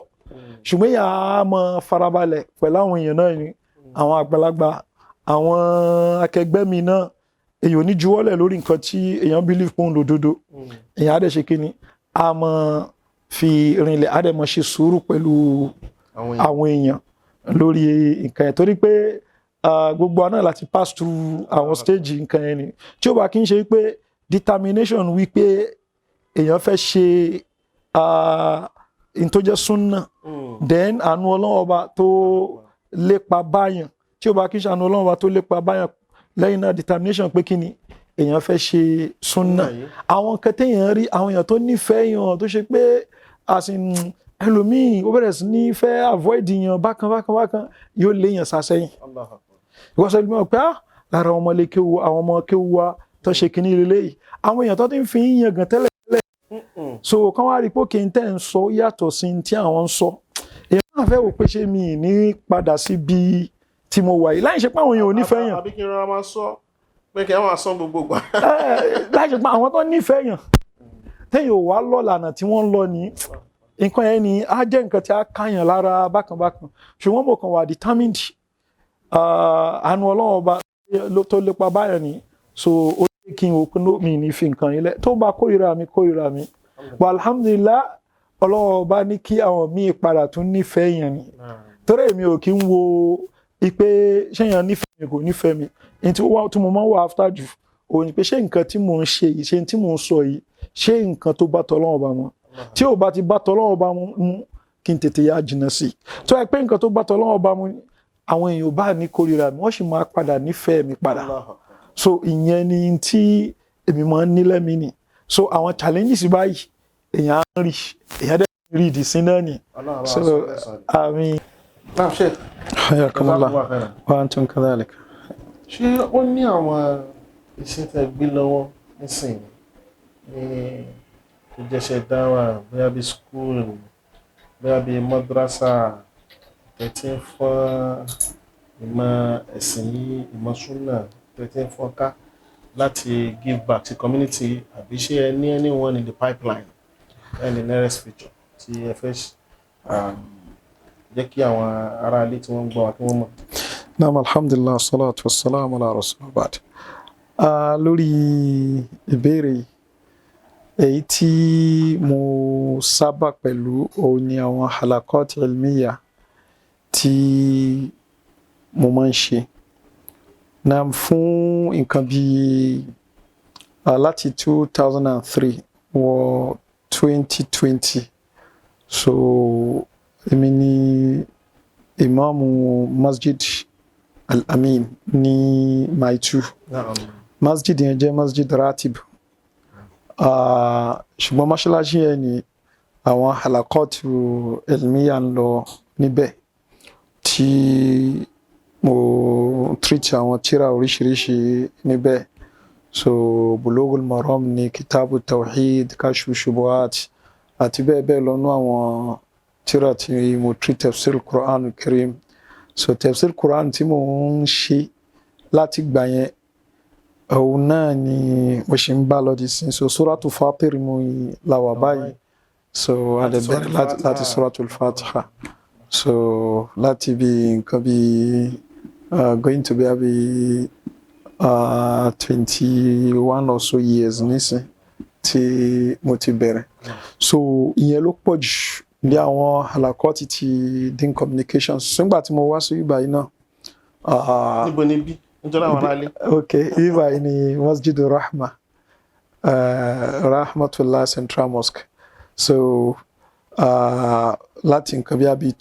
ṣùgbọ́n èèyàn á mọ farabalẹ̀ pẹ̀lú àwọn èèyàn náà ni, àwọn àgbàlagbà, àwọn akẹgbẹ́ mi náà. Èèyàn ò ní juwọ́lẹ̀ lórí nǹkan tí èèyàn believe pé òun lòdodo. Èèyàn á dẹ̀ ṣe kí ni, á mọ fi rinlẹ̀, á dẹ̀ mọ ṣe sùúrù pẹ̀lú àwọn èèyàn lórí nǹkan yẹn, torí pé gbogbo àná láti pass through àwọn stage nǹkan yẹn ni. Tí ó bá kí n ṣe pé determination wípé èèyàn fẹ́ ṣe n tó jẹ́ súnà, then àánú Ọlọ́run Ọba tó lépa báyàn, tí ó bá kí n ṣe àánú Ọlọ́run Ọba tó lépa báyàn, lẹ́yìn náà determination pé kí ni èèyàn fẹ́ ṣe súnà, àwọn nǹkan téèyàn rí, àwọn èèyàn tó nífẹ̀ẹ́ yàn, tó ṣe pé as in ẹlòmíì ó bẹ̀rẹ̀ sí ní fẹ́ avoid yàn bákan bákan bákan, yóò léèyàn sá sẹ́yìn. Ìwọ́n sọ fún mi pé ah, lára àwọn ọmọ ilé kéwu, àwọn ọmọ kéwu wa tó ṣe kínní lélẹ́yìí, àwọn èèyàn tó ti ń fi ń yan gàn tẹ́lẹ̀ tẹ́lẹ̀, so kán wá rí i pé kí n tẹ́ ń sọ yàtọ̀ sí tí àwọn ń sọ, èèyàn náà fẹ́ wò pé ṣé mi ní padà síbi tí mo wà yìí, láì ṣe pé àwọn èèyàn ò nífẹ̀ẹ́ yàn.
Àbí kí n rọra máa sọ pé kí ẹ máa sọ gbogbo gbà.
Láì ṣe pé àwọn tó nífẹ̀ẹ́ yàn, téèyàn ò wá lọ lànà tí wọ́n ń lọ ní nǹkan yẹn ni, á jẹ́ nǹkan tí a káyàn lára bákan bákan. Ṣùgbọ́n mo kàn wà determined, àánú Ọlọ́run Ọba tó lépa báyọ̀ ni. So ó ní kí n wò pé mi ní fi nǹkan yìí lẹ̀, tó bá kórìíra mi, kórìíra mi, but alhamdulillah, Ọlọ́run Ọba ní kí àwọn míì padà tún nífẹ̀ẹ́ yẹn ni, torí èmi ò kí ń wo ipe ṣéyàn nífẹ̀ẹ́ mi, kò nífẹ̀ẹ́ mi. Ní tí wọ́n tí mo máa ń wà after jù òun ni pé ṣé nǹkan tí mò ń ṣe yìí, ṣé tí mò ń sọ yìí, ṣé nǹkan tó bá tọ́lọ́run Ọba mu? Tí ò bá ti bá tọ́lọ́run Ọba mu, kí n tètè yá jìnnà sí i. Tó yẹ pé nǹkan tó bá tọ́lọ́run Ọba mu, àwọn èèyàn bá ní kórìíra mi, wọ́n sì máa padà nífẹ̀ẹ́ mi padà. So ìyẹn ni tí èmi máa ń ní lẹ́mìí ni. So àwọn challenges báyìí èèyàn á rí, èèyàn dẹ̀ rí ìdí sí náà ni. So àmín.
Naam, Sheikh.
Hayakumullah wa antum kadhalik.
Ṣé ó ní àwọn iṣẹ́ tẹ́ gbé lọ́wọ́ nísìnyí ní tó jẹ́ṣẹ́ dáwà, bóyá bí school, bóyá bí madrasa, tẹ́tí ń fọ́n ìmọ̀ ẹ̀sìn yìí, ìmọ̀ súnà, tẹ́tí ń fọ́n ká láti give back to community, àbí ṣé ẹ ní anyone in the pipeline in the nearest future tí ẹ fẹ́ jẹ́ kí àwọn ará ilé tí wọ́n ń gbọ́ wa kí wọ́n mọ̀?
Naam, alhamdulillah, salatu wassalam ala rasulillah ba'd. Lórí ìbéèrè yìí, èyí tí mo sábà pẹ̀lú òun ni àwọn halakot ilmiya tí mo máa ń ṣe. Naam, fún nǹkan bí láti 2003 wọ 2020, so èmi ni ìmáàmù Masjid Al-Amin ní Mile 2. Masjid yẹn jẹ́ masjid ratib, ṣùgbọ́n mọ́ṣáláṣí yẹn ni àwọn halakọ́tù ilmiya ń lọ níbẹ̀, tí mo treat àwọn tírà oríṣiríṣi níbẹ̀. So Bulugul Maram ní, Kitabu Tawhid, Kashfu Shubuhat àti bẹ́ẹ̀ bẹ́ẹ̀ lọ́nú àwọn tírà tí mo treat, tafsir Quran Karim. So tafsir Quran tí mo ń ṣe láti gbà yẹn, òun náà ni mo ṣe ń bá lọ di sin. So Suratu Fatir mo la wà báyìí. So a lè bẹ̀rẹ̀ láti Suratul Fatiha. So láti bí nǹkan bí going to be abi 21 or so years nísìn tí mo ti bẹ̀rẹ̀. So ìyẹn ló pọ̀ jù ní àwọn halakọ́tì ti din communications. Nígbà tí mo wá sí ibà yìí náà.
Níbo ni bí nítorí àwọn aráalé?
Ok, ibà yìí ni Masjid Rahma. Rahmatullah Central Mosque. So láti nǹkan bí i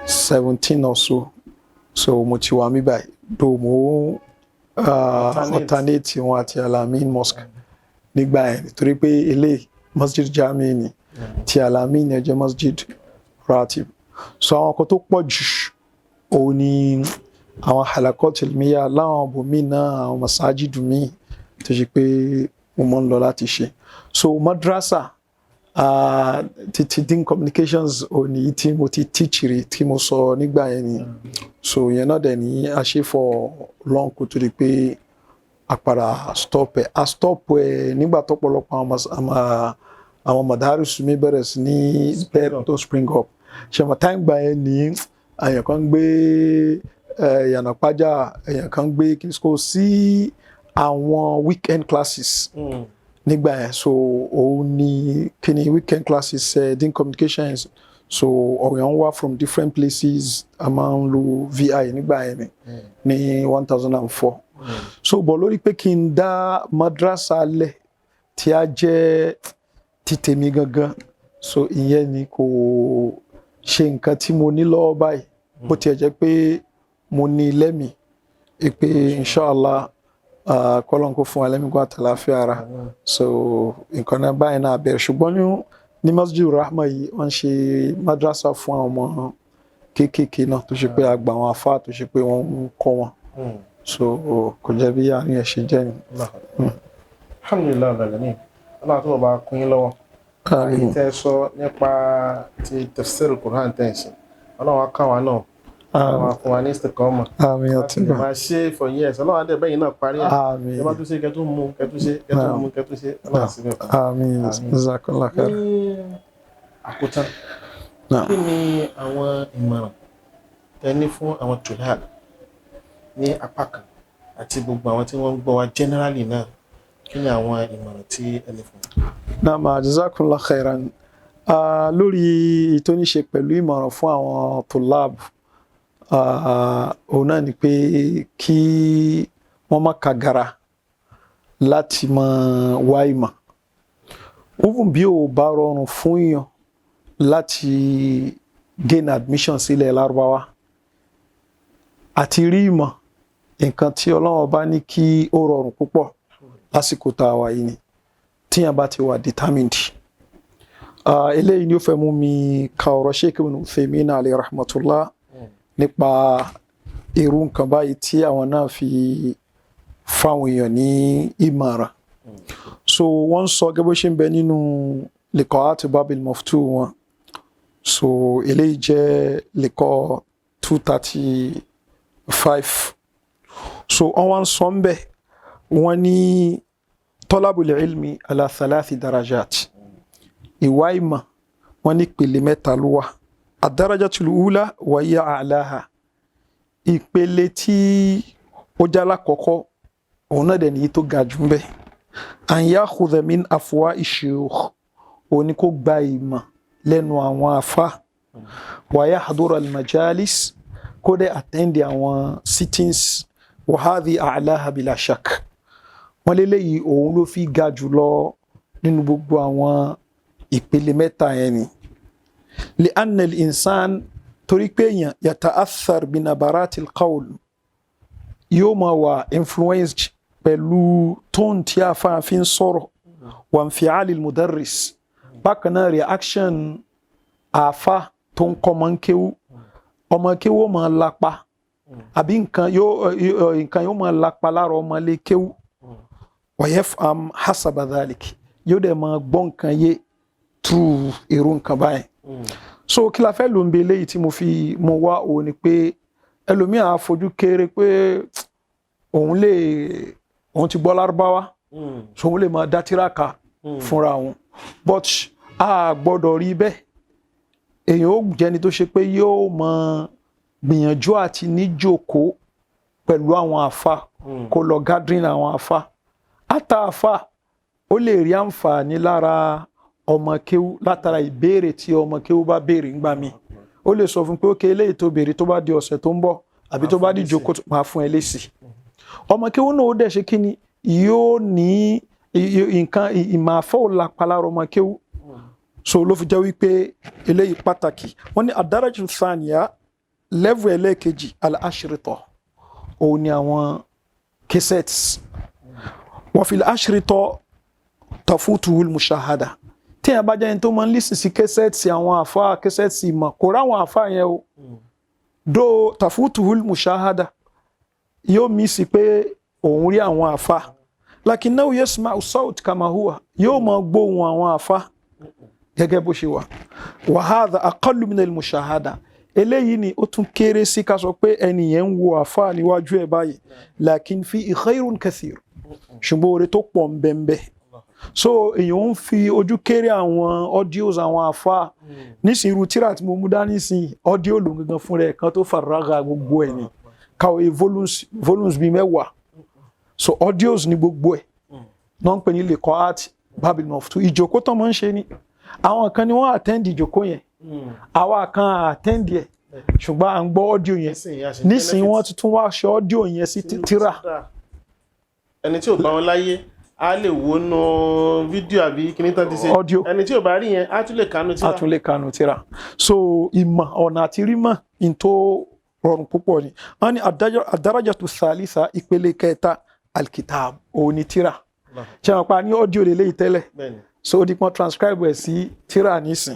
2017 or so, so mo ti wà mí báyìí, though mo alternate wọn àti Alamin Mosque nígbà yẹn, nítorí pé eléyìí Masjid Jami ni, ti Alamin yẹn jẹ́ Masjid Ratib. So àwọn kan tó pọ̀ jù òun ni àwọn halakot ilmiya láwọn ibòmíì náà, àwọn masajidu míì tó ṣe pé mo máa ń lọ láti ṣe. So madrasa titi Din Communications òní tí mo ti teach rí, tí mo sọ nígbà yẹn ni. So yẹn náà dẹ̀ ní a ṣe for long kó tó di pé a padà stop ẹ̀. A stop ẹ̀ nígbà tọ́pọ̀lọpọ̀ àwọn madaris mi bẹ̀rẹ̀ sí ní bẹ́ẹ̀ tó spring up. Ṣe mo time gbà yẹn ní èèyàn kan gbé Ìyànà Pájà, èèyàn kan gbé kò sí àwọn weekend classes nígbà yẹn. So òun ni kíni weekend classes Din Communications. So ọ̀rẹ́ wọn wá from different places. A máa ń lo VI nígbà yẹn ní 1004. So bọ̀ lórí pé kí n dá madrasa lẹ̀ tí a jẹ́ ti tèmi gangan, so ìyẹn ni kò ṣe nǹkan tí mo ní lọ́wọ́ báyìí, bó tiẹ̀ jẹ́ pé mo ní lẹ́mìí pé inshallah, kọ́lọ́n kó fún wa lẹ́mìí kó àtàláfíà ara. So nǹkan náà báyìí náà bẹ̀rẹ̀, ṣùgbọ́n ní Masjid Rahma yìí, wọ́n ń ṣe madrasa fún àwọn ọmọ kéékèèké náà tó ṣe pé àgbà àwọn afá tó ṣe pé wọ́n ń kọ́ wọn. So kò jẹ́ bí àárín ẹ̀ ṣe jẹ́ ni.
Alhamdulilayi alamin, Ọlọ́run tó bá kún yín lọ́wọ́. Èyí tẹ́ sọ nípa ti tafsir Quran tẹ́ ń ṣe, Ọlọ́run á kàn wá náà, Ọlọ́run á fún wa ní istiqama
Àmín.
láti lè máa ṣe for years. Ọlọ́run á dẹ̀ bẹ́yìn náà parí ẹ̀.
Àmín.
Ẹ bá tún ṣe, kẹtún mú, kẹtún ṣe, kẹtún mú, kẹtún ṣe. Ọlọ́run á sì bẹ́ẹ̀ fún wa.
Àmín. Jazakallah khair.
Ní àkótán, kí ni àwọn ìmọ̀ràn tẹ́ ní fún àwọn tulab ní apá kan àti gbogbo àwọn tí wọ́n ń gbọ́ wa generally náà? Kí ni àwọn ìmọ̀ràn tí ẹ ní fún wọn?
Naam, jazakallah khairan. Lórí tó ní ṣe pẹ̀lú ìmọ̀ràn fún àwọn tulab, òun náà ni pé kí wọ́n má kagara láti máa wá ìmọ̀. Even bí ò bá rọrùn fún èèyàn láti gain admission sílẹ̀ Lárúbáwá àti rí ìmọ̀, nǹkan tí Ọlọ́run bá ní kí ó rọrùn púpọ̀ lásìkò tá a wà yìí ni tíyàn bá ti wà determined. Eléyìí ni ó fẹ́ mú mi ka ọ̀rọ̀ Sheikh Ibn Uthaymin alayhi rahmatullah nípa irú nǹkan báyìí tí àwọn náà fi fáwọn èèyàn ní ìmọ̀ràn. So wọ́n sọ gẹ́gẹ́ bó ṣe ń bẹ nínú Liqa'at Babil Maftuh wọn. So eléyìí jẹ́ liqa 235. So wọ́n wá ń sọ ń bẹ̀, wọ́n ní talabul ilmi ala thalathi darajat. Ìwá ìmọ̀, wọ́n ní ìpele mẹ́ta ló wà. Ad-darajatul ula wa hiya a'laha, ìpele tí ó jẹ́ alákọ̀ọ́kọ́, òun náà dẹ̀ nìyí tó ga jù ń bẹ̀. An yakhudha min afwa'i shuyukh, òun ni kó gba ìmọ̀ lẹ́nu àwọn afá. Wa yahdura al-majalis, kó dẹ̀ attend àwọn sittings. Wa hadhi a'laha bila shak, wọ́n léléyìí òun ló fi ga jù lọ nínú gbogbo àwọn ìpele mẹ́ta yẹn ni. Li anna al-insan, torí pé èèyàn, yata'athar bi nabaratil qawl, yóò máa wà influenced pẹ̀lú tone tí a fi ń sọ̀rọ̀, wa infi'alil mudarris, bákan náà reaction àáfà tó ń kọ́ ọmọ ń kéwú. Ọmọ kéwú ó máa lapa àbí nǹkan yóò máa lapa lára ọmọ ilé kéwú. Wa yafham hasaba dhalik, yóò dẹ̀ máa gbọ́ nǹkan yé through irú nǹkan báyìí. So kí la fẹ́ ló ń bẹ eléyìí tí mo fi mo wá, òun ni pé ẹlòmíà á fojú kéré pé òun lè, òun ti gbọ́ Lárúbáwá, so òun lè máa dá tírà kà fúnra òun, but a gbọ́dọ̀ rí bẹ́ẹ̀. Èèyàn ó jẹ́ni tó ṣe pé yóò máa gbìyànjú àti níjókòó pẹ̀lú àwọn àfa, kó lọ gathering àwọn àfa. Àtà àfa ó lè rí àǹfààní lára ọmọ kéwú látara ìbéèrè tí ọmọ kéwú bá béèrè ńgbà míì. Ó lè sọ fún pé ókè, eléyìí tó béèrè, tó bá di ọ̀sẹ̀ tó ń bọ̀ àbí tó bá di ìjókòó, máa fún ẹ lésì. Ọmọ kéwú náà ó dẹ̀ ṣe kí ni yóò ní. Nǹkan ìmọ̀ àfọ́ ò lápá lára ọmọ kéwú. So ló fi jẹ́ wípé eléyìí pàtàkì. Wọ́n ní adaraju thaniya, level ẹlẹ́ẹ̀kejì, al-ashritọ, òun ni àwọn cassettes. Wọ́n fi al-ashritọ tafutuhul mushahada. Tí yẹn bá jẹ́ ẹni tó máa ń lísì sí cassettes àwọn àfa, cassettes ìmọ̀, kò ráwọn àfa yẹn o, do tafutuhul mushahada, yóò mí sí pé òun rí àwọn àfa, lakinnahu yasma'u sawt kama huwa, yóò máa gbóhùn àwọn àfa gẹ́gẹ́ bó ṣe wà. Wa hadha aqallu min al-mushahada, eléyìí ni ó tún kéré sí ká sọ pé ẹni yẹn ń wo àfa níwájú ẹ̀ báyìí. Lakin fi khayrun kathir, ṣùgbọ́n oore tó pọ̀ ń bẹ ń bẹ. So èèyàn ń fi ojú kéré àwọn audios àwọn àfa nísìnyí. Irú tíra tí mo mú dání sí, audio ló ń gangan fún rẹ̀ kan tó faraga gbogbo ẹ̀ ni, kàwé volumes bíi 10. So audios ni gbogbo ẹ̀ náà ń pè ní Liqa'at Babil Maftuh. Ìjókòó tó máa ń ṣe ni, àwọn kan ni wọ́n attend ìjókòó yẹn, àwa kan attend ẹ̀, ṣùgbọ́n à ń gbọ́ audio yẹn. Nísìnyí wọ́n ti tún wá ṣe audio yẹn sí tíra.
Ẹni tí ò bá wọn láyé á lè wo nú fídíò àbí kíní tán ti ṣe.
Audio.
Ẹni tí ò bá rí yẹn á tún lè kánú tíra.
A tún lè kanu tíra. So ìmọ̀, ọ̀nà àti rímọ̀ in tó rọrùn púpọ̀ ni. Wọ́n ní ad-darajatu thalitha, ìpele kẹta, alkitab, òun ni tíra. Ṣé wọn pa ní audio lélẹ́yìí tẹ́lẹ̀?
Bẹ́ẹ̀ni.
So ó di pọ́n transcribe ẹ̀ sí tíra nísìn.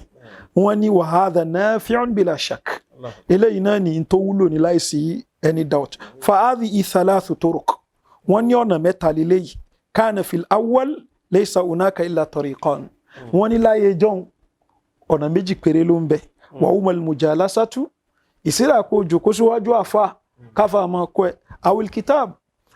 Wọ́n ní wa hadha nafi'un bila shak, eléyìí náà ní tó wúlò ní láìsí any doubt. Fa hadhihi thalathu turuq, wọ́n ní ọ̀nà mẹ́ta lélẹ́yìí. Kana fil awwal laysa hunaka illa tariqan, wọ́n ní láyé jọ́hun ọ̀nà méjì péré ló ń bẹ. Wa humal mujalasatu, ìsírà kó jòkó síwájú àfa káfa máa kọ́ ẹ, awil kitab,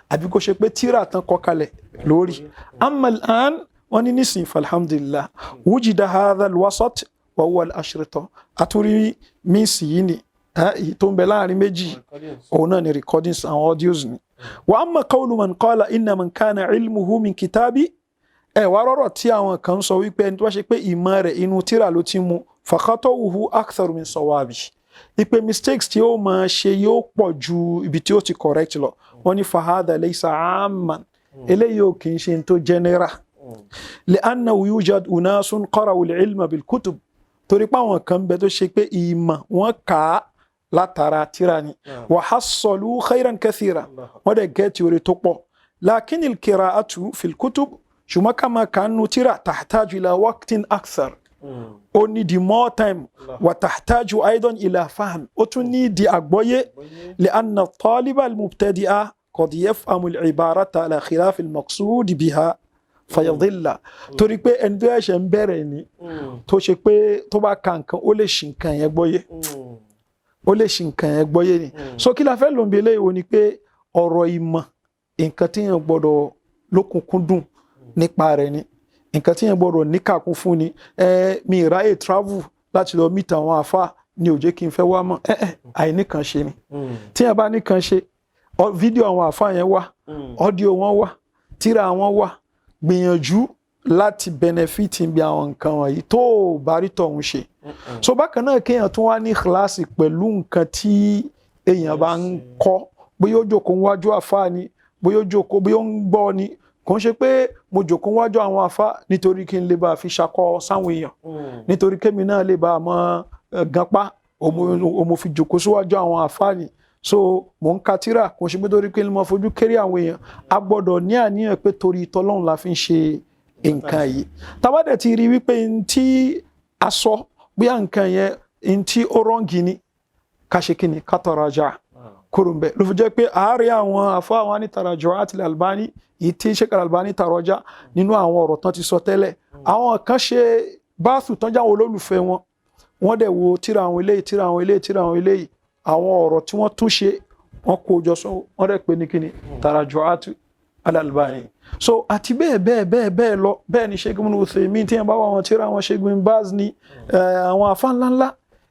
àbí kó ṣe pé tíra tán kọ kalẹ̀ lórí. Amal an, wọ́n ní nísìn, falhamdulillah wujida hadha alwasat wa huwa al-ashrita, àtúrí míìsì yìí ni èyí tó ń bẹ láàrin méjì, òun náà ni recordings, àwọn audios ni. Wa amma qawlu man qala inna man kana ilmuhu min kitabi, ẹ wá rọrọ tí àwọn kan sọ wípé ẹni tó bá ṣe pé ìmọ̀ rẹ̀ inú tíra ló ti mú, fakhata'uhu aktharu min sawabi, ipe mistakes tí ó máa ṣe yóò pọ̀ ju ibi tí ó ti correct lọ. Wọ́n ní fahadha laysa amman, eléyìí ò kì í ṣe tó general, li'annahu yujad unasun qara'u al-ilma bil-kutub, torí pé àwọn kan bẹ tó ṣe pé ìmọ̀ wọn kà á látara tíra ni, wa hassalu khayran kathira, wọ́n dẹ̀ gẹ́ẹ̀tì orí tó pọ̀. Lakin al-qira'atu fil-kutub, ṣùgbọ́n ká máa kà á nu tíra, tahtaju ila waqtin akthar, ó ní di more time, wa tahtaju aidan ila fahm, ó tún ní di àgbọ́yé, li'anna at-taliba al-mubtadi'a qad yafhamu al-ibarata ala khilaf al-maqsud biha fayadilla, torí pé ẹni tó ẹ̀ṣẹ̀ ń bẹ̀rẹ̀ ni, tó ṣe pé tó bá ka nǹkan, ó lè ṣì nǹkan yẹn gbọ́yé, ó lè ṣì nǹkan yẹn gbọ́yé ni. So kí la fẹ́ lòun bí eléyìí wo ni pé ọ̀rọ̀ ìmọ̀, nǹkan tí yẹn gbọ́dọ̀ lókùnkúndùn nípa rẹ̀ ni, nǹkan tí yẹn gbọ́dọ̀ níkàkún fún ni. Ẹ mi ìráyè travel láti lọ meet àwọn àfa ni ò jẹ́ kí n fẹ́ wá mọ̀. Ẹ àìníkan ṣe ni. Tí yẹn bá níkan ṣe, fídíò àwọn àfa yẹn wà, audio wọn wà, tíra wọn wà, gbìyànjú láti benefit bí àwọn nǹkan wọ̀nyí tó o bá rí tọ̀hún ṣe. So bákan náà, kéèyàn tún wá ní kíláàsì pẹ̀lú nǹkan tí èèyàn bá ń kọ́, bóyá ó jókòó níwájú àfa ni, bóyá ó jókòó, bóyá ó ń gbọ́ ni. Kò ń ṣe pé mo jókòó níwájú àwọn àfa nítorí kí n lè bá fi ṣakọ sáwọn èèyàn, nítorí kémi náà lè bá a mọ ganpá o, mo fi jókòó síwájú àwọn àfa ni. So mò ń ka tírà, kò ń ṣe pé torí pé mo fojú kéré àwọn èèyàn. A gbọ́dọ̀ ní àníyàn pé torí tọ́lọ́run la fi ń ṣe nǹkan yìí. Tá bá dẹ̀ ti rí wípé n tí a sọ, bóyá nǹkan yẹn n tí ó wrong ni, ká ṣe kí ni? Ká taraja kúrò ń bẹ̀. Ló fi jẹ́ pé àárẹ̀ àwọn àfọ àwọn ní Taraju'at al-Albani, èyí tí Sheikh al-Albani tàrọjá nínú àwọn ọ̀rọ̀ tán ti sọ tẹ́lẹ̀. Àwọn kan ṣe báàsù tán jáwọn olólùfẹ́ wọn, wọ́n dẹ̀ wo tíra àwọn eléyìí, tíra àwọn eléyìí, tíra àwọn eléyìí, àwọn ọ̀rọ̀ tí wọ́n tún ṣe, wọ́n kó jọ sọ, wọ́n dẹ̀ pé ní kíni? Taraju'at al-Albani. So àti bẹ́ẹ̀ bẹ́ẹ̀ bẹ́ẹ̀ bẹ́ẹ̀ lọ. Bẹ́ẹ̀ ni Sheikh Ibn Uthaymin, tí wọ́n bá wà wọn tíra wọn, Sheikh Ibn Baz ní àwọn afá ńláńlá,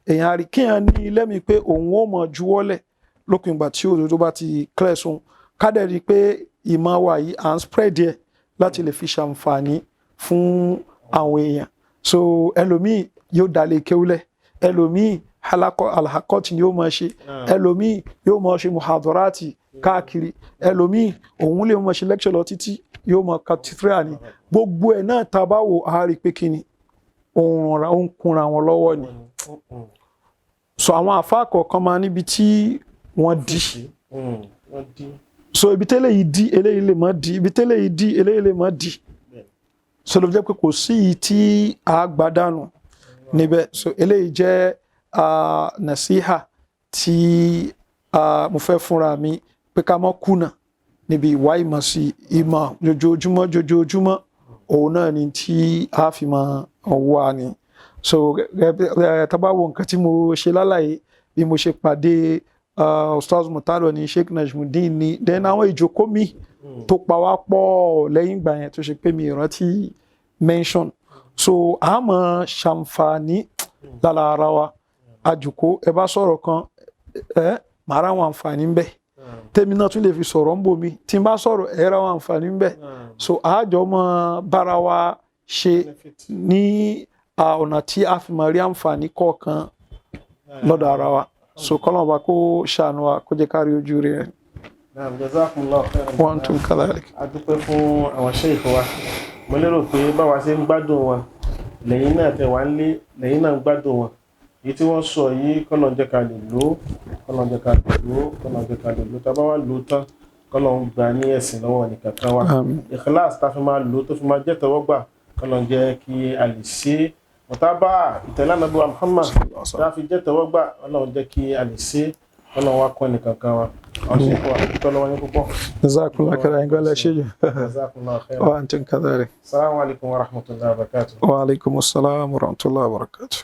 èèyàn àrí kíyàn ní lẹ́mìí pé òun ó mọ̀ juwọ́lẹ̀ lópin ìgbà tí òdodo bá ti clear sóhun. Ká dẹ̀ rí i pé ìmọ̀ wa yìí, à ń spread ẹ̀ láti lè fi ṣàǹfààní fún àwọn èèyàn. So ẹlòmíì yóò dalẹ̀ kéwúlẹ̀, ẹlòmíì alhakọ́tì ni yóò máa ṣe, ẹlòmíì yóò máa ṣe muhadarati káàkiri, ẹlòmíì òun lè máa ṣe lecture lọ títí, yóò máa ka tírà ni. Gbogbo ẹ̀ náà tá a bá wò á rí i pé kí ni ó ń kunra wọn lọ́wọ́ ni. So àwọn àfáà kọ̀ọ̀kan máa níbi tí wọ́n dí. So ibi tẹ́lẹ̀ yìí dí, eléyìí lè má dí, ibi tẹ́lẹ̀ yìí dí, eléyìí lè má dí. So ló fi jẹ́ pé kò sí yìí tí a gbà dànù níbẹ̀. So eléyìí jẹ́ nàṣíhà tí mo fẹ́ fúnra mi pé ká má kùnà níbi ìwá ìmọ̀ sí ìmọ̀ jojoojúmọ́ jojoojúmọ́, òun náà ni tí a fi máa wà ní. So tá bá wo nǹkan tí mo ṣe lálàyé bí mo ṣe pàdé Ustaz Murtado ní Sheikh Najmudeen ní, then àwọn ìjókòó mi tó pa wá pọ̀ lẹ́yìn ìgbà yẹn tó ṣe pé mi ìrántí mention. So a máa ṣàǹfààní lára ara wa. Àjòkó ẹ bá sọ̀rọ̀ kan, ẹ màá ra àwọn àǹfààní ń bẹ tèmi náà tún lè fi sọ̀rọ̀ ń bò mí, tí n bá sọ̀rọ̀ ẹ ra àwọn àǹfààní ń bẹ. So àjọ máa bára wa ṣe ní ọ̀nà tí a fi máa rí àǹfààní kọ̀ọ̀kan lọ́dọ̀ ara wa. So kọ́lọ́n wa kó ṣàánú wa, kó jẹ́ ká rí ojú rẹ̀.
Naam, jazakumullahu khairan.
Wa antum kadhalik.
A dúpẹ́ fún àwọn sheikh wa. Mo lérò pé báwa ṣe ń gbádùn wọn lẹ́yìn náà tẹ̀ wá ń lé lẹ́yìn náà ń gbádùn wọn. Èyí tí wọ́n sọ yìí, kọ́lọ́n jẹ́ ká lè lò ó, kọ́lọ́n jẹ́ ká lè lò ó, kọ́lọ́n jẹ́ ká lè lò ó. Tá a bá wá lò ó tán, kọ́lọ́n gbà ní ẹ̀sìn lọ́wọ́ nìkan kan wa.
Àmín.
Ikhlas tá a fi máa lò ó tó fi máa jẹ́ tẹ́wọ́gbà, kọ́lọ́n jẹ́ kí a lè ṣe é. Mùtábà ìtẹ̀lé Ànábì wa Muhammad tá a fi jẹ́ tẹ́wọ́gbà, Ọlọ́run jẹ́ kí a lè ṣe é, Ọlọ́run wá kọ́ nìkan kan wa. Àwọn ṣe kọ́ àdúpẹ́ lọ́wọ́ yín púpọ̀.
Jazakumullahu khairan. Ẹgbẹ́ ṣe jù.
Jazakumullahu khairan.
Wa antum kadhalik.
Assalamu alaikum wa rahmatullahi wa barakatuh.
Wa alaikumus salam wa rahmatullahi wa barakatuh.